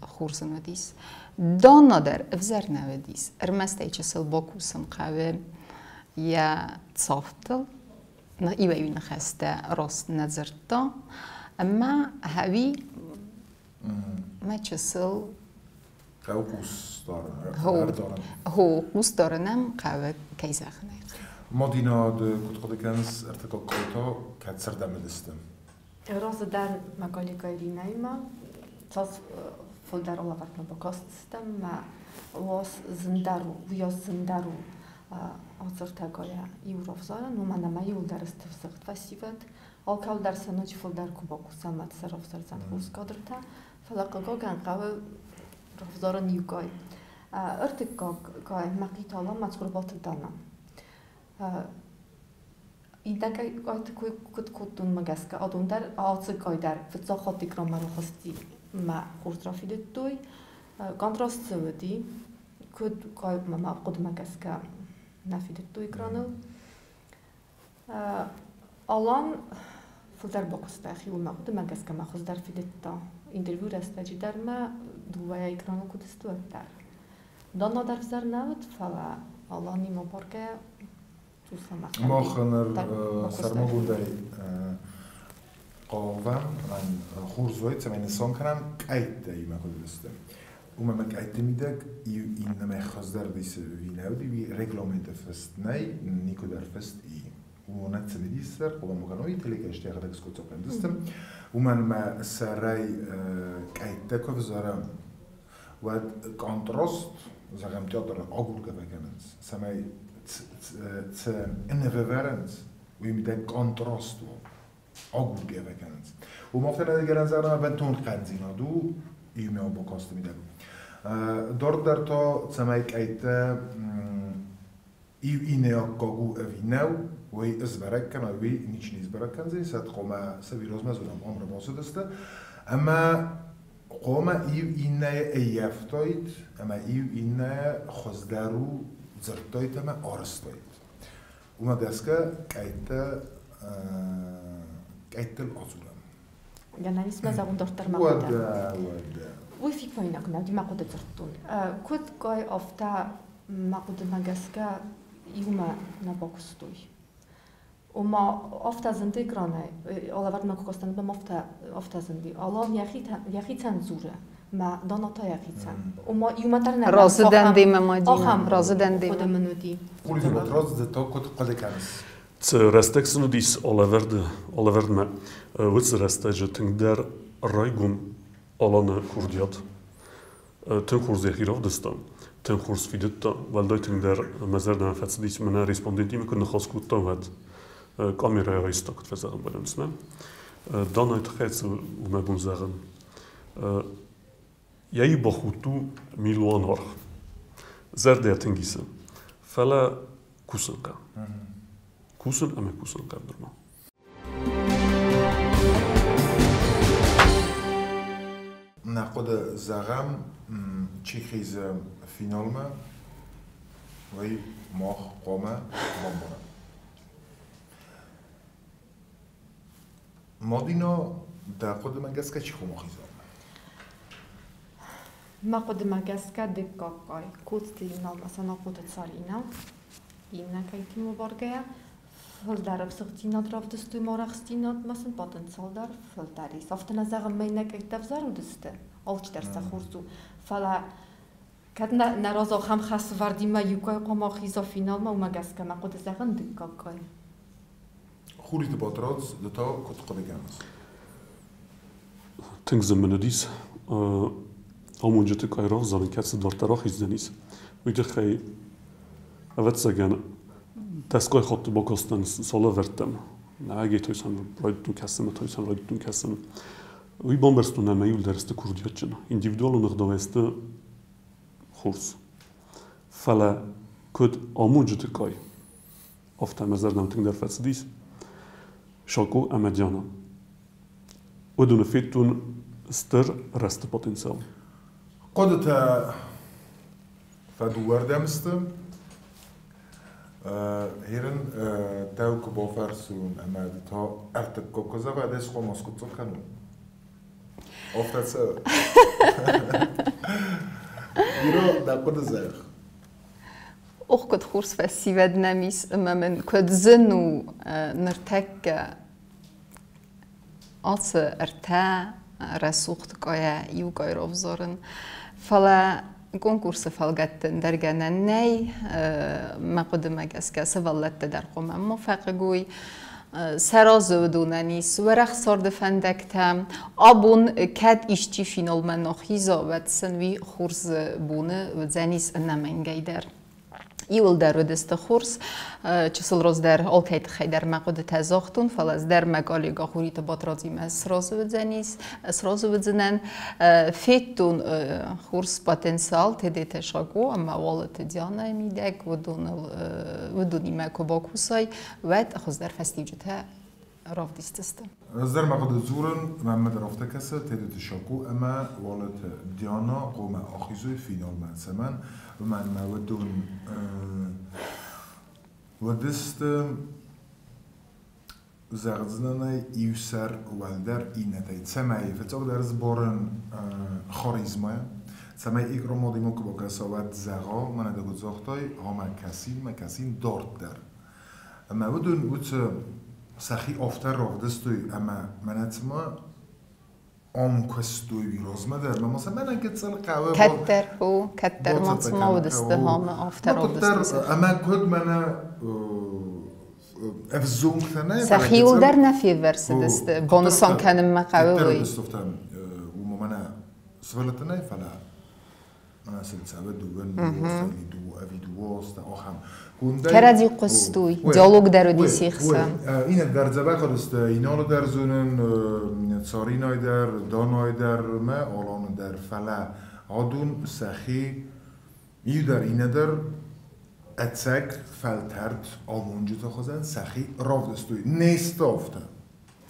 хорз ын уыдис. Дана дӕр ӕвзӕр нӕ уыдис, ӕрмӕст ӕй чысыл бакусын хъӕуы йӕ цавдтыл, иуӕй-иу ныхӕстӕ раст нӕ дзырдта, ӕмӕ хӕуи мӕ чысыл Хъӕуы хъусдарын. Хо хъусдарынӕн хъӕуы, кӕй зӕгъын ӕй хъӕуы. Мадина, ды куыд хъуыды кӕныс, ӕртыккаг къай та кӕцырдӕм уыдысты? Разы дӕн мӕ коллегӕ Иринӕимӕ. Цас фылдӕр алӕвӕрдмӕ бакастыстӕм, мӕ уас зындӕр у, уыйас зындӕр у ацыртӕгӕйӕ иу равзарын, уымӕн ӕмӕ иуылдӕр сты взыгъд фӕсивӕд. Алкӕуыл дӕр сӕ ноджы фылдӕр куы бакуса ӕмӕ сӕ равзардзӕн хорз кадртӕ. Фӕлӕ хъыгагӕн хъӕуы равзарын иугай. Ӕртыккаг гай Мӕхъиты Алан ма Цхуырбаты Дана. Иннӕ къайты куыд кодтон мӕ гӕсгӕ, адон дӕр ацы къай дӕр фыццаг хатт экранмӕ рахызти мӕ хорз рафидыдтой. Контраст цы уыди, куыд къай мӕ хъуыдымӕ гӕсгӕ нӕ фидыдтой экраныл. Алан Фылдӕр бакуыста йӕхиуыл, мӕ хъуыдымӕ гӕсгӕ мӕ хуыздӕр фидыдта. Интервью рӕстӕджы дӕр мӕ дыууӕйӕ экраныл куыд сты, уӕд дӕр. Дана дӕр взӕр нӕ уыд, фӕлӕ Аланимӕ баргӕйӕ цъус лӕмӕгъдӕр. Мах ныр сӕрмагондӕй хъавӕм, хорз уайд, цӕмӕй нысан кӕнӕм къӕйттӕ имӕ куыд уыдысты. Уымӕ ӕмӕ къӕйтты мидӕг иу иннӕмӕй хуыздӕр дисы ӕви нӕ уыди, уый регламенты фыст нӕй, никуыдӕр фыст и. Уымӕн цымыдисдӕр хъуамӕ кӕной телекӕсджытӕ йӕхӕдӕг скъуыддзаг кӕндзысты. Уымӕн ӕмӕ сӕрӕй къӕйттӕ куы ӕвзарӕм, уӕд контраст, зӕгъӕм, театры агургӕ фӕкӕнынц, цӕмӕй цы нывӕвӕрынц, уый мидӕг контраст у, агургӕ фӕкӕнынц. Уым афтӕ нӕ гӕнӕн зӕгъӕм, бынтон хъӕндзинад у иумӕ бакасты мидӕг. Дарддӕр та, цӕмӕй къӕйттӕ иу иннӕ аккаг у ӕви нӕу, уый сбӕрӕг кӕна, уый ничи не сбӕрӕг кӕндзӕн, сӕ хъуамӕ сӕ размӕ дзурӕм, ам рабацыдысты. Ӕмӕ хъуамӕ иу иннӕйы ӕййӕфтаид ӕмӕ иу иннӕйы хуыздӕр у дзырдтаид ӕмӕ арызтаид. Уымӕ гӕсгӕ къӕйттыл адзурӕм. Гӕнӕн ис мӕ зӕгъун дарддӕр ма Уӕдӕ, уӕдӕ. Уый фиппаинаг нӕ уыди, мӕ хъуыды дзырдтон. Куыд кӕй афтӕ мӕ хъуыдымӕ гӕсгӕ иумӕ нӕ бакуыстой. Ома афтӕ зынди экранӕй, алӕвӕрдмӕ куы кастӕн, мӕм афтӕ зынди. Алан йӕхицӕн дзуры, мӕ Дана та йӕхицӕн. Ома иумӕ дӕр нӕ Разы дӕн демӕ, Мадина, разы дӕн демӕ. Хъуыды мын уыди. Хъуыды Батрадз, ды та куыд хъуыды кӕныс? Цы рӕстӕг сын уыдис алӕвӕрдмӕ, уыцы рӕстӕджы тынгдӕр райгом Аланы курдиат. Тынг хорз йӕхи равдыста, тынг хорз фидыдта. Уӕлдай тынгдӕр мӕ зӕрдӕмӕ фӕцыдис, мӕнӕ респондентимӕ куыд ныхас кодта, уӕд камерӕйы райста, куыд фӕзӕгъын бӕлӕнц, нӕ? Данайы тыххӕй цы у мӕ бон зӕгъын? Йӕ бахудт у милуан аргъ. Зӕрдӕ тынг исы, фӕлӕ кусын хъӕуы. Кусын ӕмӕ кусын хъӕуы нырма. Нӕ хъуыды зӕгъӕм, чи хизы финалмӕ, уый мах хъуамӕ бамбарӕм. Мадина, дӕ хъуыдымӕ гӕсгӕ чи хъуамӕ хиза? Мӕ хъуыдымӕ гӕсгӕ дыккаг къай Коцты Иналмӕ Санахъоты Царина, иннӕ кӕйтимӕ баргӕйӕ, фылдӕр ӕфсыгъддзинад равдыстой ма арӕхстдзинадмӕ сын потенциал дӕр фылдӕр ис. Афтӕ нӕ зӕгъын, мӕ иннӕ къӕйттӕ ӕвзӕр уыдысты, алчидӕр сӕ хорз у, фӕлӕ кӕд нӕ разы ахӕм хӕсвӕрдимӕ иугай хъуамӕ ахиза финалмӕ, уымӕ гӕсгӕ мӕ хъуыды зӕгъын дыккаг къай. Хуриты Батрадз, ды та куыд хъуыды кӕныс? Тынг зын мын уыдис амонджыты къай равзарын, кӕцы дарддӕр ахиздзӕнис, уый тыххӕй, ӕвӕццӕгӕн, дӕсгай хатты бакастӕн салӕвӕрдтӕм. Нӕ тойсан райдыдтон кӕсын, тойсан райдыдтон кӕсын. Уый бамбӕрстон ӕмӕ иуылдӕр сты курдиатджын. Индивидуалон ӕгъдауӕй сты хорз. Фӕлӕ куыд амонджыты къай, афтӕ мӕ зӕрдӕмӕ тынгдӕр фӕцыдис Шако ӕмӕ Диана. Уыдоны федтон стыр рӕзты потенциал. Хъуыдытӕ фӕдыууӕрдӕм сты. Ерын дӕу куы бафӕрсун ӕмӕ ды та ӕртыккаг куы зӕгъай, дӕ схъомыл скъуыддзаг кӕнун. Афтӕ цӕуы. Иро, дӕ хъуыды зӕгъ. Ох, куыд хорз фӕсивӕд нӕм ис ӕмӕ мын куыд зын у ныртӕккӕ ацы ӕртӕ рӕсугъд къайӕ иу къай равзарын. Фӕлӕ конкурсы фӕлгӕтты ӕндӕр гӕнӕн нӕй. Мӕ хъуыдымӕ гӕсгӕ сывӕллӕттӕ дӕр хъуамӕ ма фӕхъыг уой. Сӕ разы уыдонӕн ис уӕрӕх царды фӕндӕгтӕ. Абон кӕд исчи финалмӕ нӕ хиза, уӕд сын уый хорз боны уыдзӕнис ӕнӕмӕнгӕй дӕр. Иуылдӕр уыдысты хорз, чысыл раздӕр алкӕй тыххӕй дӕр мӕ хъуыдытӕ загътон, фӕлӕ ӕз дӕр мӕ коллега Хуриты Батрадзимӕ сразы уыдзынӕн. Федтон хорз потенциал Тедеты Шако ӕмӕ Уалыты Дианайы мидӕг, уыдонимӕ куы бакусай, уӕд хуыздӕр фӕстиуджытӕ равдисдзысты. Ӕз дӕр мӕ хъуыды дзурын, мӕнмӕ дӕр афтӕ кӕсы, Тедеты Шако ӕмӕ Уалыты Диана хъуамӕ ахизой финалмӕ. Цӕмӕн? Уымӕн ӕмӕ уыдон уыдысты Зӕгъдзынӕн иу сӕр уӕлдӕр иннӕтӕй, цӕмӕй фыццагдӕр сборын харизмӕ, цӕмӕй игромодимӕ куы бакӕса, уӕд зӕгъа, мӕнӕ дӕ куыд загътай, гъомӕ кӕсин, мӕ кӕсин дарддӕр. Ӕмӕ уыдон уыцы сӕхи афтӕ равдыстой, ӕмӕ мӕнӕ цыма ам куыстой размӕ дӕр, ма сӕ мӕнӕ гыццыл хъӕуы. Кӕддӕр, о, кӕддӕр ма цыма уыдысты ӕмӕ афтӕ равдыстой. Ӕмӕ куыд мӕнӕ ӕвзонгтӕ нӕ Сӕхиуыл дӕр нӕ феввӕрсыдысты, бонысан кӕнынмӕ хъӕуы уый. Уымӕ мӕнӕ сывӕллӕттӕ нӕ, фӕлӕ мӕнӕ сын цӕвы дыууӕ ӕви дыууӕ ахӕм. Кӕрӕдзи хъуыстой, диалог дӕр уыди се хсӕн. Иннӕ дӕр дзӕбӕх уыдысты, Иналы дӕр зонын, Царинай дӕр, Данай дӕр мӕ Аланы дӕр, фӕлӕ адон сӕхи иу дӕр, иннӕ дӕр ӕцӕг фӕлтӕрд амонджыты хуызӕн сӕхи равдыстой. Не сты афтӕ.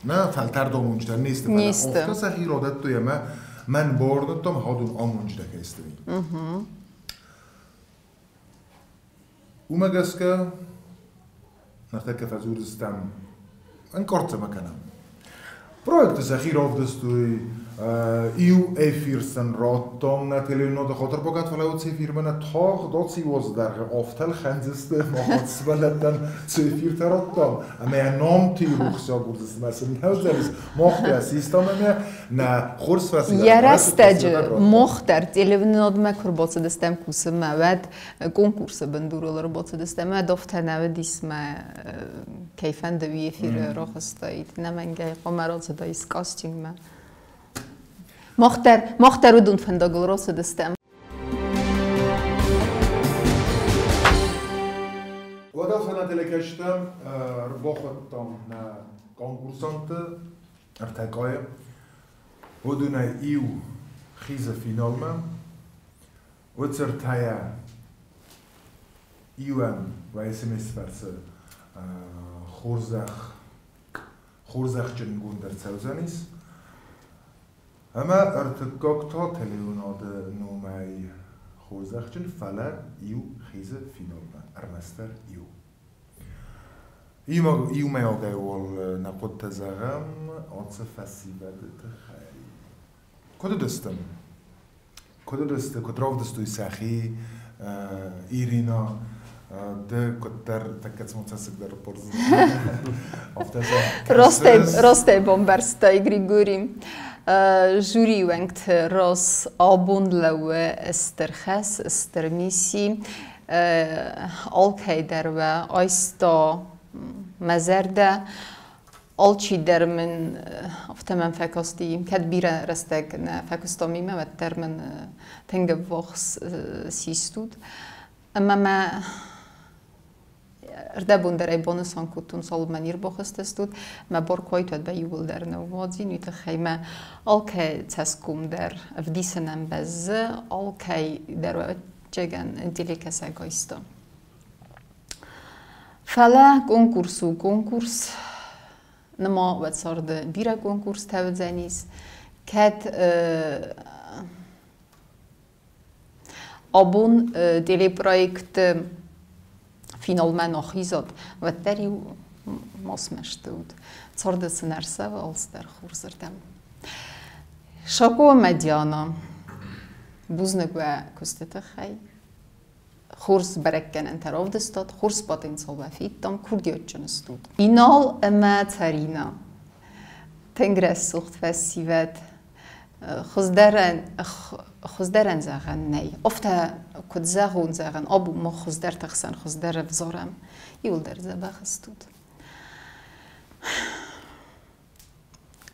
Нӕ фӕлтӕрд амонджытӕ не сты, фӕлӕ афтӕ сӕхи радӕттой ӕмӕ мӕн бауырныдтам, адон амонджытӕ кӕй сты. Уымӕ гӕсгӕ ныртӕккӕ фӕдзурдзыстӕм, ӕнкъард цӕмӕ кӕнӕм. Проекты сӕхи равдыстой, иу эфир сын радтам нӕ телеуынады хатырбакӕн, фӕлӕ уыцы эфирмӕ нӕ тагъд аци уадзы дӕргъы афтӕ лхӕндзысты, мах сывӕллӕттӕн цы эфиртӕ радтам, ӕмӕ йӕ номты рухс агурдзысты, ӕмӕ сын нӕ уыдзӕнис, мах та систам ӕмӕ нӕ хорз фӕсивӕд. Йӕ рӕстӕджы мах дӕр телеуынынадмӕ куы рбацыдыстӕм кусынмӕ, уӕд конкурсы бындурыл ӕрбацыдыстӕм, уӕд афтӕ нӕ уыдис мӕ кӕй фӕнды, уый эфиры рахызтаид. Ӕнӕмӕнгӕй хъуамӕ рацыдаис кастингмӕ. Мах дӕр уыдон фӕндагыл рацыдыстӕм. Уӕдӕ фӕнӕ телекӕсджытӕм ӕрбахуыдтам нӕ конкурсантты ӕртӕ къайы. Уыдонӕй иу хизы финалмӕ, уыцы ӕртӕйӕ иуӕн ВСМС фӕрцы хорзӕх хорзӕхджынгонд ӕрцӕудзӕнис. Ӕмӕ ӕртыккаг та телеуынады номӕй хорзӕхджын, фӕлӕ иу хизы финалмӕ, ӕрмӕстдӕр иу. Иумӕйагӕй уал нӕ хъуыдтӕ зӕгъӕм ацы фӕсивӕды тыххӕй. Куыд уыдысты? Куыд уыдысты, куыд равдыстой сӕхи Ирина, ды куыддӕр тӕккӕ цыма цӕссыг дӕр Афтӕ Ростӕй бамбӕрстай, Григорий. Жюри уӕнгты раз абон лӕууы стыр хӕс, стыр мисси. Алкӕй дӕр уӕ айста мӕ зӕрдӕ. Алчи дӕр мын афтӕ мӕм фӕкасти, кӕд бирӕ рӕстӕг нӕ фӕкуыстам имӕ, уӕддӕр мын тынг ӕввахс систут. Ӕмӕ мӕ ӕрдӕбон дӕр ӕй банысан кодтон, цалынмӕ не рбахызтыстут, мӕ бар куы уайт, уӕд мӕ иууылдӕр ныууадзин, уый тыххӕй мӕ алкӕй цӕсгом дӕр ӕвдисынӕн бӕззы, алкӕй дӕр ӕвӕццӕгӕн телекӕсӕг айста. Фӕлӕ конкурс у конкурс, ныма уӕд царды бирӕ конкурстӕ уыдзӕнис. Кӕд абон телепроекты финалмӕ нӕхизат, уӕддӕр-иу ма смӕсты ут. Царды цы нӕ рцӕуы, алцыдӕр хорзырдӕм. Шако ӕмӕ Диана, бузныг уӕ куысты тыххӕй. Хорз бӕрӕггӕнӕнтӕ равдыстат, хорз потенциал уӕ федтам, курдиатджын стут. Инал ӕмӕ Царина тынг рӕсугъд фӕсивӕд, хуыздӕрӕн хуыздӕрӕн зӕгъӕн нӕй. Афтӕ куыд зӕгъон, зӕгъӕн, абон мах хуыздӕрты хсӕн хуыздӕр ӕвзарӕм. Иуылдӕр дзӕбӕх стут.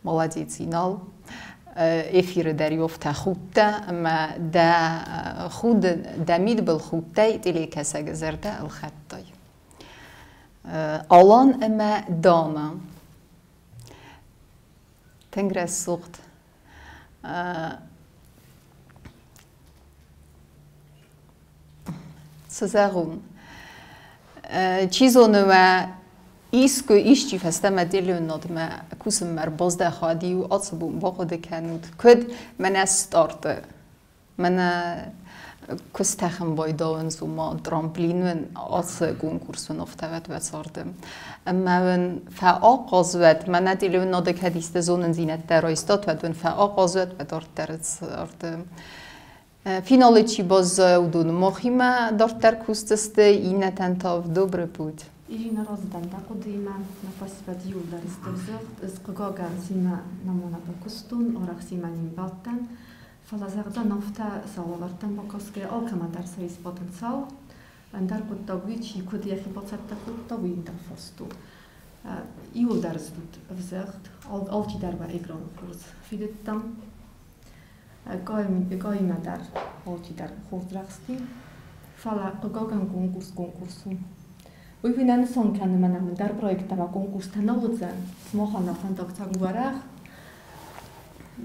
Молодец, Инал. Эфиры дӕр ёфтӕ худтӕ ӕмӕ дӕ худы, дӕ мидбыл худтӕй телекӕсӕгы зӕрдӕ ӕлхӕдтай. Алан ӕмӕ Дана тынг рӕсугъд Цы зӕгъон? Чи зоны мӕ искуы исчи фӕстӕмӕ телеуынадмӕ кусынмӕ ӕрбаздӕхӕд-иу ацы бон бахъуыды кӕнут, куыд мӕнӕ старты, мӕнӕ Куы стӕхын байдауынц, уымӕ трамплин уын ацы конкурс уын афтӕ уӕд царды. Ӕмӕ уын фӕахъаз уӕд, мӕнӕ телеуынады кӕд исты зонындзинӕдтӕ райстат, уӕд уын фӕахъаз уӕд уӕ дарддӕры царды. Финалы чи баззайа, уыдоны махимӕ дарддӕр кусдзысты, иннӕтӕн та в добрый путь. Ирина разы дӕн дӕ хъуыдыимӕ, нӕ фӕсивӕд иуылдӕр сты ӕвзыгъд. Ӕз, хъыгагӕн, семӕ нӕма бакуыстон, арӕх семӕ не мбӕлдтӕн. Фӕлӕ зӕгъдзӕн афтӕ, сӕ уавӕртӕм бакӕсгӕйӕ, алкӕмӕн дӕр сӕ ис потенциал. Ӕндӕр хъуыддаг уый, чи куыд йӕхи бацӕттӕ кодта, уый ӕндӕр фарст у. Иуылдӕр стут ӕвзыгъд, алчидӕр уӕ экраны хорз фидыдта. Къаимӕ дӕр алчидӕр хорз рӕхсти. Фӕлӕ, хъыгагӕн, конкурс конкурс у. Уый уый нӕ нысан кӕны, мӕнӕ ӕндӕр проекттӕ ӕмӕ конкурстӕ нӕ уыдзӕн. Сымахӕн нӕ фӕндаг цӕуы уӕрӕх.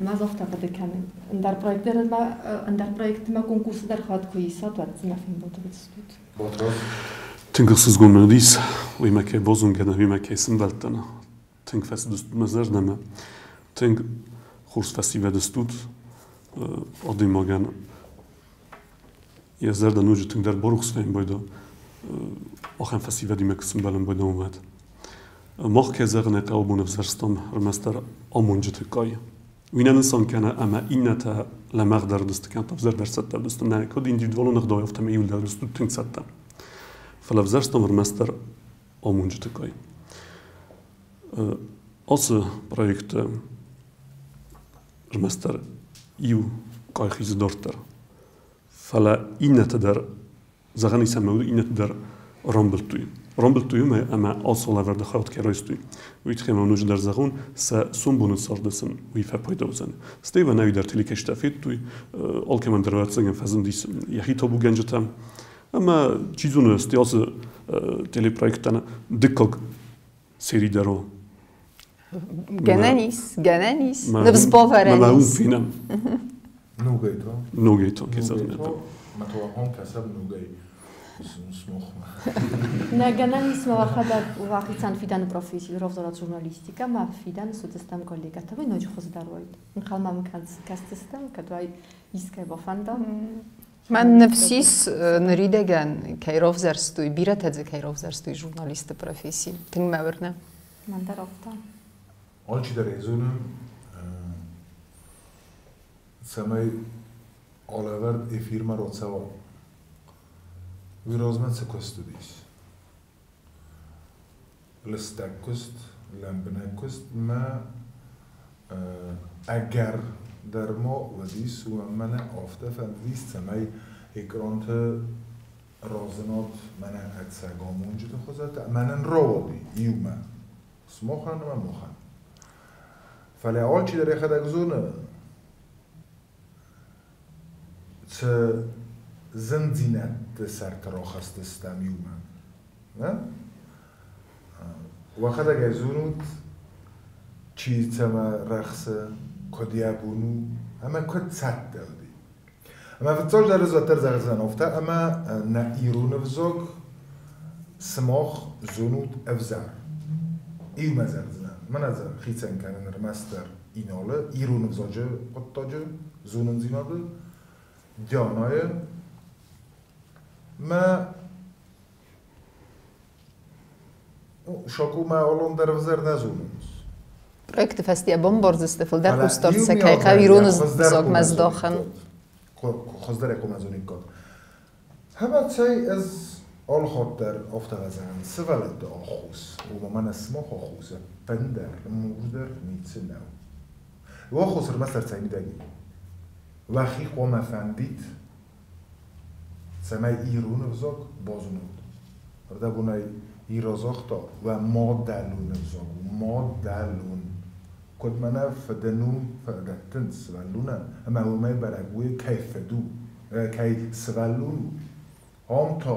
Мӕ афтӕ хъуыды кӕнын. Ӕндӕр проекттӕ ӕндӕр проекттимӕ конкурсы дӕр хатт куы исат, уӕд дзы нӕ фембӕлд уыдзыстут. Тынг ӕхсызгон мын уыдис, уыимӕ кӕй базонгӕ дӕн, уыимӕ кӕй сӕмбӕлдтӕн. Тынг фӕцыдыстут мӕ зӕрдӕмӕ. Тынг хорз фӕсивӕд стут адӕймагӕн йӕ зӕрдӕ ноджы тынгдӕр барухс вӕййын байдо, ахӕм фӕсивӕдимӕ куы сӕмбӕлын байдо, уӕд. Мах, кӕй зӕгъын ӕй хъӕуы, бон ӕвзӕрстам ӕрмӕстдӕр амонджыты къай. Уый нӕ нысан кӕны, ӕмӕ иннӕтӕ лӕмӕгъдӕр уыдысты кӕнӕ та ӕвзӕрдӕр цӕттӕ уыдысты. Нӕ, куыд индивидуалон ӕгъдауӕй, афтӕ ма иуылдӕр уыдысты тынг цӕттӕ. Фӕлӕ ӕвзӕрстам ӕрмӕстдӕр амонджыты къай. Ацы проекты ӕрмӕстдӕр иу къай хизы дарддӕр. Фӕлӕ иннӕтӕ дӕр, зӕгъӕн ис ӕмӕ иннӕтӕ дӕр рамбылдтой. Рамбылдтой уымӕй, ӕмӕ ацы лӕвӕрды хайад кӕй райстой. Уый тыххӕй ма ноджыдӕр зӕгъон, сӕ сомбоны царды сын уый фӕпайда уыдзӕн. Стӕй вӕнӕуи дӕр телекӕсджытӕ федтой, алкӕмӕн дӕр ӕвӕццӕгӕн фӕзындис йӕхи табугӕнджытӕ. Ӕмӕ чи зоны, стӕй ацы телепроекттӕн дыккаг сери дӕр у. Гӕнӕн ис, гӕнӕн ис, ныфс бавӕрӕн ис. Мӕ уым фенӕм. Ногӕй то? Ногӕй то, кӕй зӕгъын ӕй хъӕуы. Мӕ то ахом кӕсӕм ногӕй. Нӕ гӕнӕн ис мӕ уӕхӕдӕг уӕхицӕн фидӕны професси равзарат журналистикӕ, мӕ фидӕны суыдзыстӕм коллегӕтӕ, уый ноджы хуыздӕр уайд. Ӕнхъӕлмӕ мын кӕсдзыстӕм, кӕд уай искӕй бафӕнда. Мӕн ныфс ис, ныридӕгӕн кӕй равзӕрстой, бирӕтӕ дзы кӕй равзӕрстой журналисты професси. Тынг мӕ уырны. Мӕн дӕр афтӕ. Алчидӕр ӕй зоны, цӕмӕй алӕвӕрд эфирмӕ рацӕуа, уый размӕ цы куыст уыдис? Лыстӕг куыст, лӕмбынӕг куыст мӕ ӕгӕр дӕр ма уыдис, уымӕн мӕнӕ афтӕ фӕндыдис, цӕмӕй экранты разынат мӕнӕ ӕцӕг амонджыты хуызӕттӕ. Мӕнӕн рауади иумӕ, сымахӕн ӕмӕ махӕн. Фӕлӕ алчидӕр йӕхӕдӕг зоны, цы зындзинӕдты сӕрты рахӕсдзыстӕм иумӕ. Нӕ? Уӕхӕдӕг ӕй зонут, чи цӕмӕ рӕхсы, куыд йӕ бон у ӕмӕ куыд цӕттӕ уыди. Ӕмӕ фыццаджыдӕр ӕз уӕддӕр зӕгъдзынӕн афтӕ, ӕмӕ нӕ ирон ӕвзаг сымах зонут ӕвзӕр. Иумӕ зӕгъдзынӕн. Мӕнӕ дзы хицӕн кӕнын ӕрмӕстдӕр Иналы ирон ӕвзаджы хъуыддаджы зонындзинады, Дианӕйы мӕ Шакумӕ алон дӕр ӕвзӕр нӕ зонынц. Проекты фӕстийӕ бамбардзысты, фылдӕр хъусдард сӕ кӕй хъӕуы ирон ӕвзагмӕ здахын. Хуыздӕр ӕй хъуамӕ зониккат. Ӕмӕ цӕй, ӕз алхатт дӕр афтӕ фӕзӕгъын, сывӕллӕтты аххос, ома мӕнӕ сымах аххос ӕппындӕр, мур дӕр ницы нӕу. Уӕ аххос ӕрмӕстдӕр цӕй мидӕг и? Уӕхи хъуамӕ фӕндид, цӕмӕй ирон ӕвзаг базонат. Ӕрдӕбонӕй Ира загъта, уӕ мадӕлон ӕвзаг у, мадӕлон. Куыд мӕнӕ фыды ном фӕдӕттынц сывӕллонӕн, ӕмӕ уымӕй бӕрӕг у, кӕй фыд у, кӕй сывӕллон у. Ам та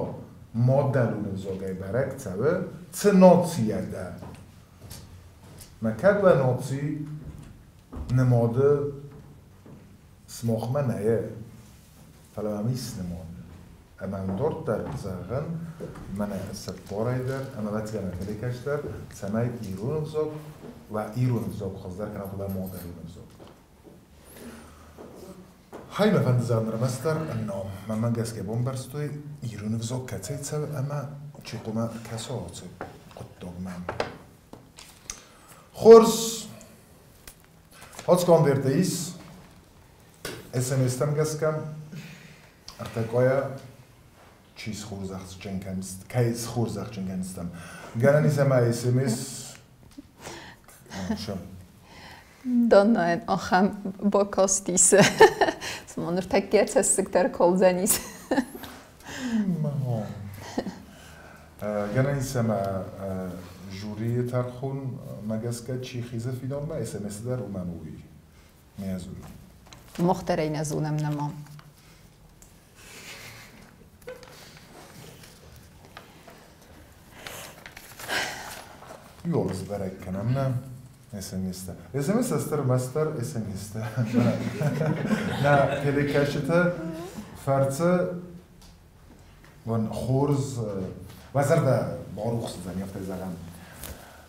мадӕлон ӕвзагӕй бӕрӕг цӕуы, цы нацийӕ дӕ. Мӕ кӕд уӕ наци нымады сымахмӕ нӕй, фӕлӕ мӕм ис нымады. Ӕмӕ дарддӕр зӕгъын, мӕнӕ цыппарӕй дӕр ӕмӕ ӕвӕццӕгӕн ӕртӕ дӕр, цӕмӕй ирон ӕвзаг уӕ ирон ӕвзаг хуыздӕр кӕнат уӕ мадӕлон ӕвзаг. Хай мӕ фӕнды зӕгъын ӕрмӕстдӕр ном. Мӕнмӕ гӕсгӕ бамбӕрстой, ирон ӕвзаг кӕцӕй цӕуы ӕмӕ чи хъуамӕ ӕркӕса ацы хъуыддагмӕ. Хорз, ацы конверты ис СМС-тӕм гӕсгӕ ӕртӕ къайӕ чи схорзӕхджын кӕй схорзӕхджын кӕндзыстӕм. Гӕнӕн ис ӕмӕ СМС Данаен ахӕм бакастис, цыма ныртӕккӕ цӕссыг дӕр калдзӕнис. Гӕнӕн ис ӕмӕ жюрийы тӕрхонмӕ гӕсгӕ чи хизы финалмӕ, СМС дӕр уымӕн уый. Не зоны. Мах дӕр ӕй нӕ зонӕм нӕма. Jól бӕрӕг кӕнӕм нӕ СМС-тӕ. СМС ӕстӕр мастер СМС-тӕ. Нӕ телекӕсджыты фӕрцы вон хорз уӕ зӕрдӕ барухс уыдзӕни, афтӕ зӕгъӕм.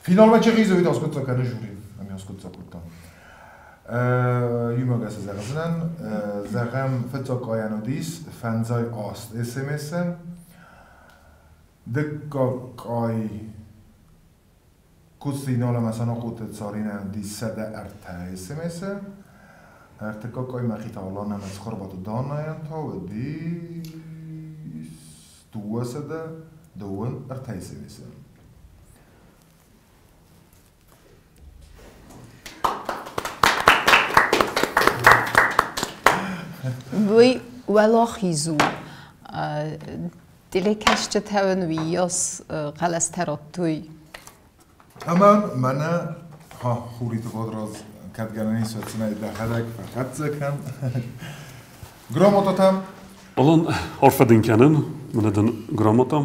Финалмӕ чи хизы, уый та аскъуыддзаг кӕны жюри. Ӕмӕ аскъуыддзаг кодта. Иумӕ гӕсгӕ зӕгъдзынӕн, зӕгъӕм, фыццаг къайӕн уыдис 58 СМС-ы, дыккаг къай Коцты Инал ӕмӕ Санахъоты Царинӕ уыдис 103 СМС-ы, ӕртыккаг къай Мӕхъиты Алан ӕмӕ Цхуырбаты Данайӕн та уыдис 233 СМС-ы. Уый уӕлахиз у. Телекӕсджытӕн уыйас хъӕлӕстӕ радтой. Ӕмӕ мӕнӕ Хуриты Бодраз кӕд гӕнӕн ис, уӕд сын ӕй дӕхӕдӕг фӕхӕццӕ кӕн. Грамотатӕм. Алан, арфӕ дын кӕнын, мӕнӕ дын грамота.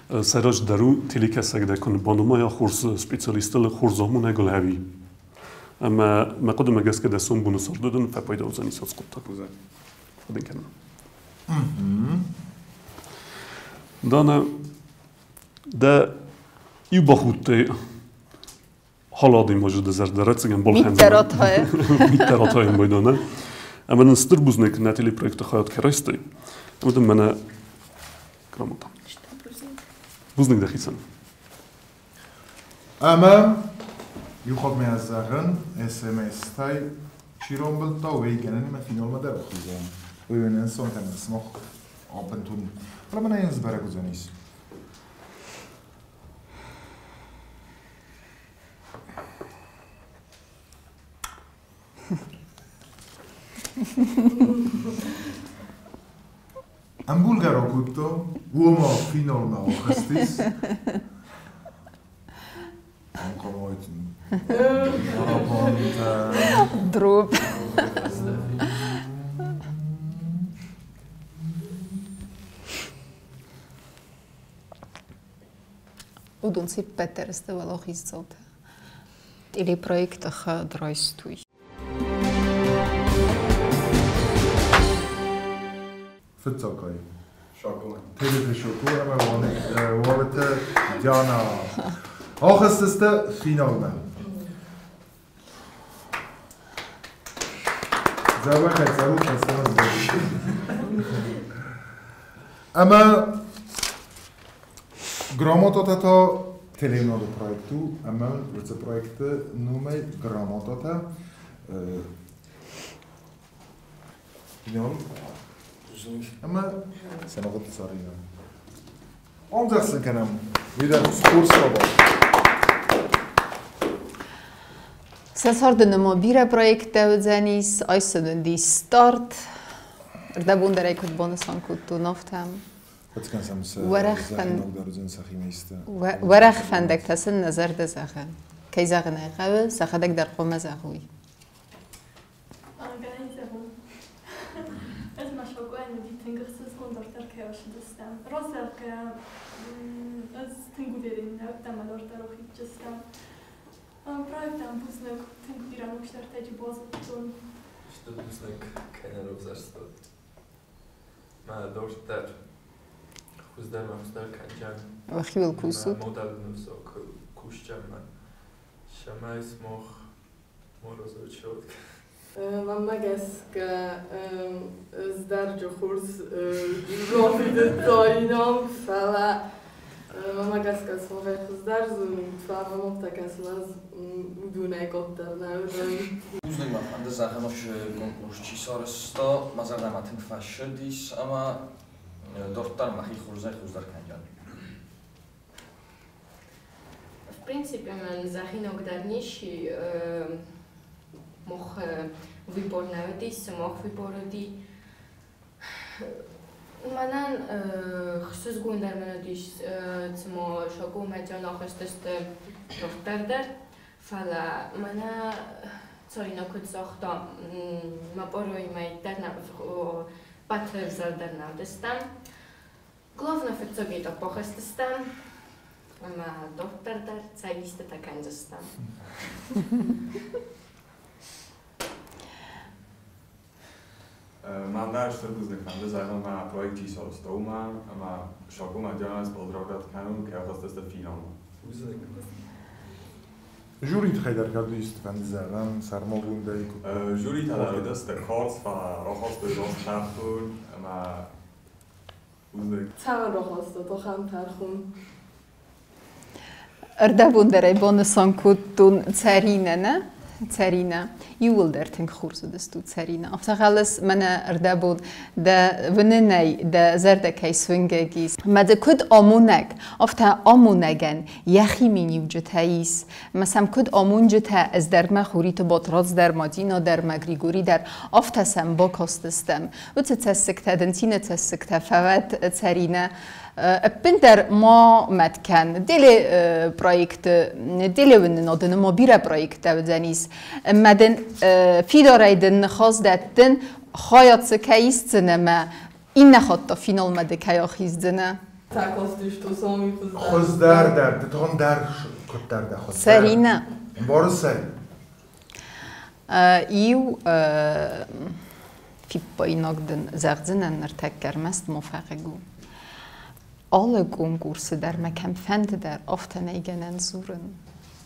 Сӕйраджыдӕр у телекӕсӕг дӕ куы банымайа хорз специалистыл, хорз амонӕгыл ӕви. Ӕмӕ мӕ хъуыдымӕ гӕсгӕ дӕ сомбоны царды дын фӕпайда уыдзӕни соц хъуыддаг. Арфӕ дын кӕнын. Дана, дӕ иу бахудтӕй халадимаджы дӕ зӕрдӕ рӕццӕгӕн балхӕндзӕн. Миттератайын байдана. Ӕмӕ нын стыр бузныг нӕ телепроекты хайад кӕй райстай. Ӕмӕ дын мӕнӕ грамота. Бузныг дӕхицӕн. Ӕмӕ иу хатт ма зӕгъын, СМС-тӕй чи рамбылдта, уый гӕнӕнимӕ финалмӕ дӕр бахиздзӕн. Уый уын ӕнцон кӕны сымах бынтон. Фӕлӕ мӕнӕ йын сбӕрӕг уыдзӕнис. Ӕмбулгӕ ракодта, уома финалмӕ ахызтис. Дроб. Уыдон се ппӕт дӕр сты уӕлахиздзаутӕ. Телепроекты хайад райстой. Фыццагӕй. Телеты Шоко ӕмӕ Уалыты Диана. Ахызтысты финалмӕ. Дзӕбӕхӕй цӕрут, фӕстӕмӕ Ӕмӕ грамотатӕ та теленады проект у, ӕмӕ уыцы проекты номӕй грамотатӕ Финал. Ӕмӕ Санахъоты Царина. Омдзӕгъд сын кӕнӕм. Уый дӕр хорз хабар. Сӕ царды нымӕ бирӕ проекттӕ уыдзӕнис, айсын уыди старт. Рдӕбон дӕр ӕй куыд банысан кодтон, афтӕ. Уӕрӕх фӕндӕгтӕ сын нӕ зӕрдӕ зӕгъы. Кӕй зӕгъын ӕй хъӕуы, сӕхӕдӕг дӕр хъуамӕ зӕгъой. Ӕз ма Шокойӕн уыди тынг ӕхсызгон дарддӕр кӕй ӕрцыдыстӕм. Розӕгъгӕ, ӕз тынг уверен нӕ уыдтӕн ӕмӕ дарддӕр охидджыстӕм. Проектӕн бузныг, тынг бирӕ ног стартӕджы базыдтон. Стыр бузныг, кӕй нӕ равзӕрстат. Мӕ дарддӕр хуыздӕр мӕ хуыздӕр кӕнджан. Уӕхиуыл кусут? Модӕл нывзок кусджан мӕ. Сӕмӕй смох морозович. Мӕнмӕ гӕсгӕ ӕз дӕр хорз рафидыдтаинам, фӕлӕ мӕнмӕ гӕсгӕ сымахӕй хуыздӕр зонут, фӕлӕ мӕм афтӕ кӕсы, ӕз уыдонӕй къаддӕр нӕ уыдзӕн. Бузныг мӕ фӕнды зӕгъын, конкурс чи сарӕзта, мӕ зӕрдӕмӕ тынг фӕцыдис ӕмӕ дарддӕр мӕхи хорзӕй хуыздӕр кӕндзӕн. В принципе, мӕн зӕгъинаг дӕр ничи мах выбор нӕ уыди, сымах выбор уыди. Мӕнӕн хсызгондӕр мын уыдис, цыма сагомӕ ахызтысты дарддӕр дӕр, фӕлӕ мӕнӕ Царина куыд загъта, мӕ пъӕроймӕ дӕр нӕ пъӕт дӕр нӕ уыдыстӕм. Главное, фыццаг этап ахызтыстӕм, ӕмӕ дарддӕр дӕр цӕй истытӕ кӕндзыстӕм. Мӕн дӕр стыр бузныг фӕнды зӕгъын мӕ проект чи сарӕзта, уымӕ ӕмӕ Шакомӕ Дианӕ сбалдравгӕд кӕнын, кӕй ахызтысты финалмӕ. Бузныг. Жюри тыххӕй дӕр кӕд исты фӕнды зӕгъӕм, сӕрмагондӕй? Жюритӕ дӕр уыдысты карз, фӕлӕ рахастой раст тӕрхон ӕмӕ бузныг. Цӕмӕн рахастат ахӕм тӕрхон? Ӕрдӕбондӕрӕй банысан кодтон Цӕринӕ, нӕ? Цӕринӕ. Иууылдӕр тынг хорз уыдыстут, Цӕринӕ. Афтӕ хӕлыс мӕнӕ ӕрдӕбон дӕ уынынӕй дӕ зӕрдӕ кӕй суынгӕг ис. Мӕ дзы куыд амонӕг, афтӕ амонӕгӕн йӕхи миниуджытӕ ис. Мӕ сӕм куыд амонджытӕ, ӕз дӕр мӕ Хуриты Батрадз дӕр, Мадина дӕр, мӕ Григори дӕр, афтӕ сӕм бакастыстӕм. Уыцы цӕссыгтӕ дын цины цӕссыгтӕ фӕуӕд, Цӕринӕ. Ӕппындӕр ма мӕт кӕн. Деле проекты, делеуынынады ма бирӕ проекттӕ уыдзӕнис. Ӕмӕ дын фидарӕй дын ныхас дӕттын, хайад дзы кӕй исдзынӕ мӕ иннӕ хатт та финалмӕ ды кӕй ахиздзынӕ. Хуыздӕр дӕр, ды дӕр куыддӕр дӕ хуыздӕр. Цӕринӕ. Ӕмбарыс ӕй? Иу фиппаинаг дын зӕгъдзынӕн ныртӕккӕ, ӕрмӕст ма фӕхъыг у. Алы конкурсы дӕр мӕ кӕмфӕнды дӕр афтӕ нӕй гӕнӕн дзурын.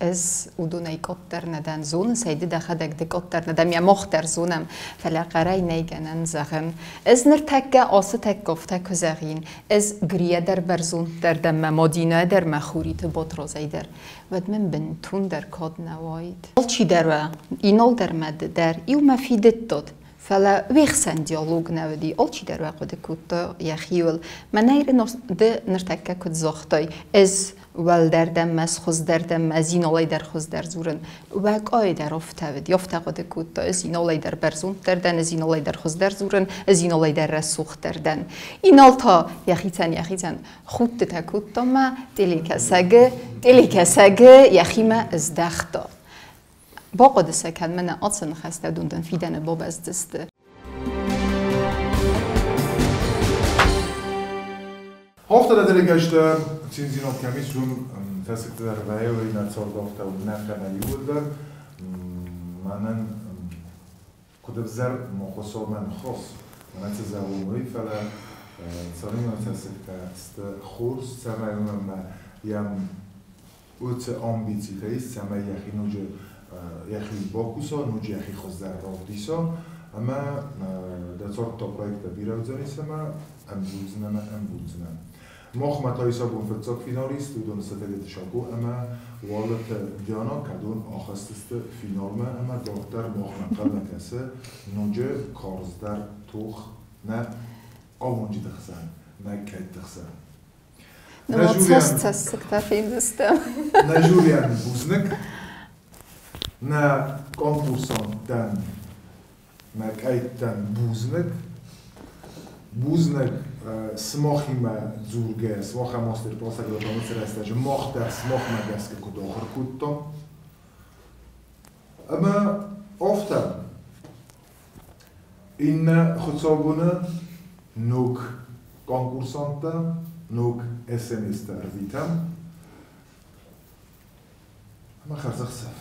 Ӕз уыдонӕй къаддӕр нӕ дӕн, зоныс ӕй ды дӕхӕдӕг ды къаддӕр нӕ дӕ, мах дӕр зонӕм, фӕлӕ хъӕрӕй нӕй гӕнӕн зӕгъын. Ӕз ныртӕккӕ ацы тӕккӕ афтӕ куы зӕгъин, ӕз Грийӕ дӕр бӕрзонддӕр дӕн, мӕ Мадинӕ дӕр, мӕ Хуриты Батрадзӕй дӕр, уӕд мын бынтондӕр кад нӕ уаид. Алчидӕр уӕ, Инал дӕр мӕ ды дӕр, иумӕ фидыдтат, фӕлӕ уе хсӕн диалог нӕ уыди, алчидӕр уӕ хъуыды кодта йӕхиуыл. Мӕнӕй ды ныртӕккӕ куыд загътай, ӕз уӕлдӕр дӕн, мӕ хуыздӕр дӕн, мӕ Зиналӕй дӕр хуыздӕр дзурын. Уӕ къай дӕр афтӕ уыди, афтӕ хъуыды кодта, ӕз Иналӕй дӕр бӕрзонддӕр дӕн, ӕз Иналӕй дӕр хуыздӕр дзурын, ӕз Иналӕй дӕр рӕсугъддӕр дӕн. Инал та йӕхицӕн худтытӕ кодта мӕ телекӕсӕгы йӕхимӕ здӕхта. Бахъуыды сӕ кӕн, мӕнӕ ацы ныхӕстӕ уыдон фидӕны бабӕздзысты. Афтӕ телекӕстӕ циндзинад кӕм ис, уым цӕссыгтӕ дӕр вӕййы, нӕ цард афтӕ у нӕ кӕнӕ иууылдӕр. Мӕнӕн куыд ӕвзӕр ма Хуыцаумӕ ныхас, мӕнӕ цы зӕгъон, уый, фӕлӕ цалынмӕ цӕссыгтӕ сты хорз, цӕмӕй уымӕн ӕмӕ йӕм уыцы амбицитӕ ис, цӕмӕй йӕхи ноджы йӕхи бакуса, ноджы йӕхи хуыздӕр равдиса. Ӕмӕ дӕ цард та проекттӕ бирӕ уыдзӕнис ӕмӕ ӕмбулдзынӕ ӕмӕ ӕмбулдзынӕ. Махмӕ та ис абон фыццаг финалист, уыдон сты Тедеты Шако ӕмӕ Уалыты Диана, кӕдон ахызтысты финалмӕ ӕмӕ дарддӕр махмӕ ӕнхъӕлмӕ кӕсы ноджы карздӕр тох нӕ амонджыты хсӕн, нӕ кӕйтты хсӕн. Цӕссыгтӕ фендзыстӕм. Нӕ жюрийӕн бузныг, нӕ конкурсанттӕн, нӕ къӕйттӕн бузныг. Бузныг сымахимӕ дзургӕ, сымахӕн мастер-классаг уыцы рӕстӕджы мах дӕр сымахмӕ гӕсгӕ куыд ахуыр кодтам. Ӕмӕ афтӕ иннӕ хуыцаубоны ног конкурсанттӕ, ног СМС-тӕ ӕрвитӕм. Ӕмӕ хӕрзӕхсӕв.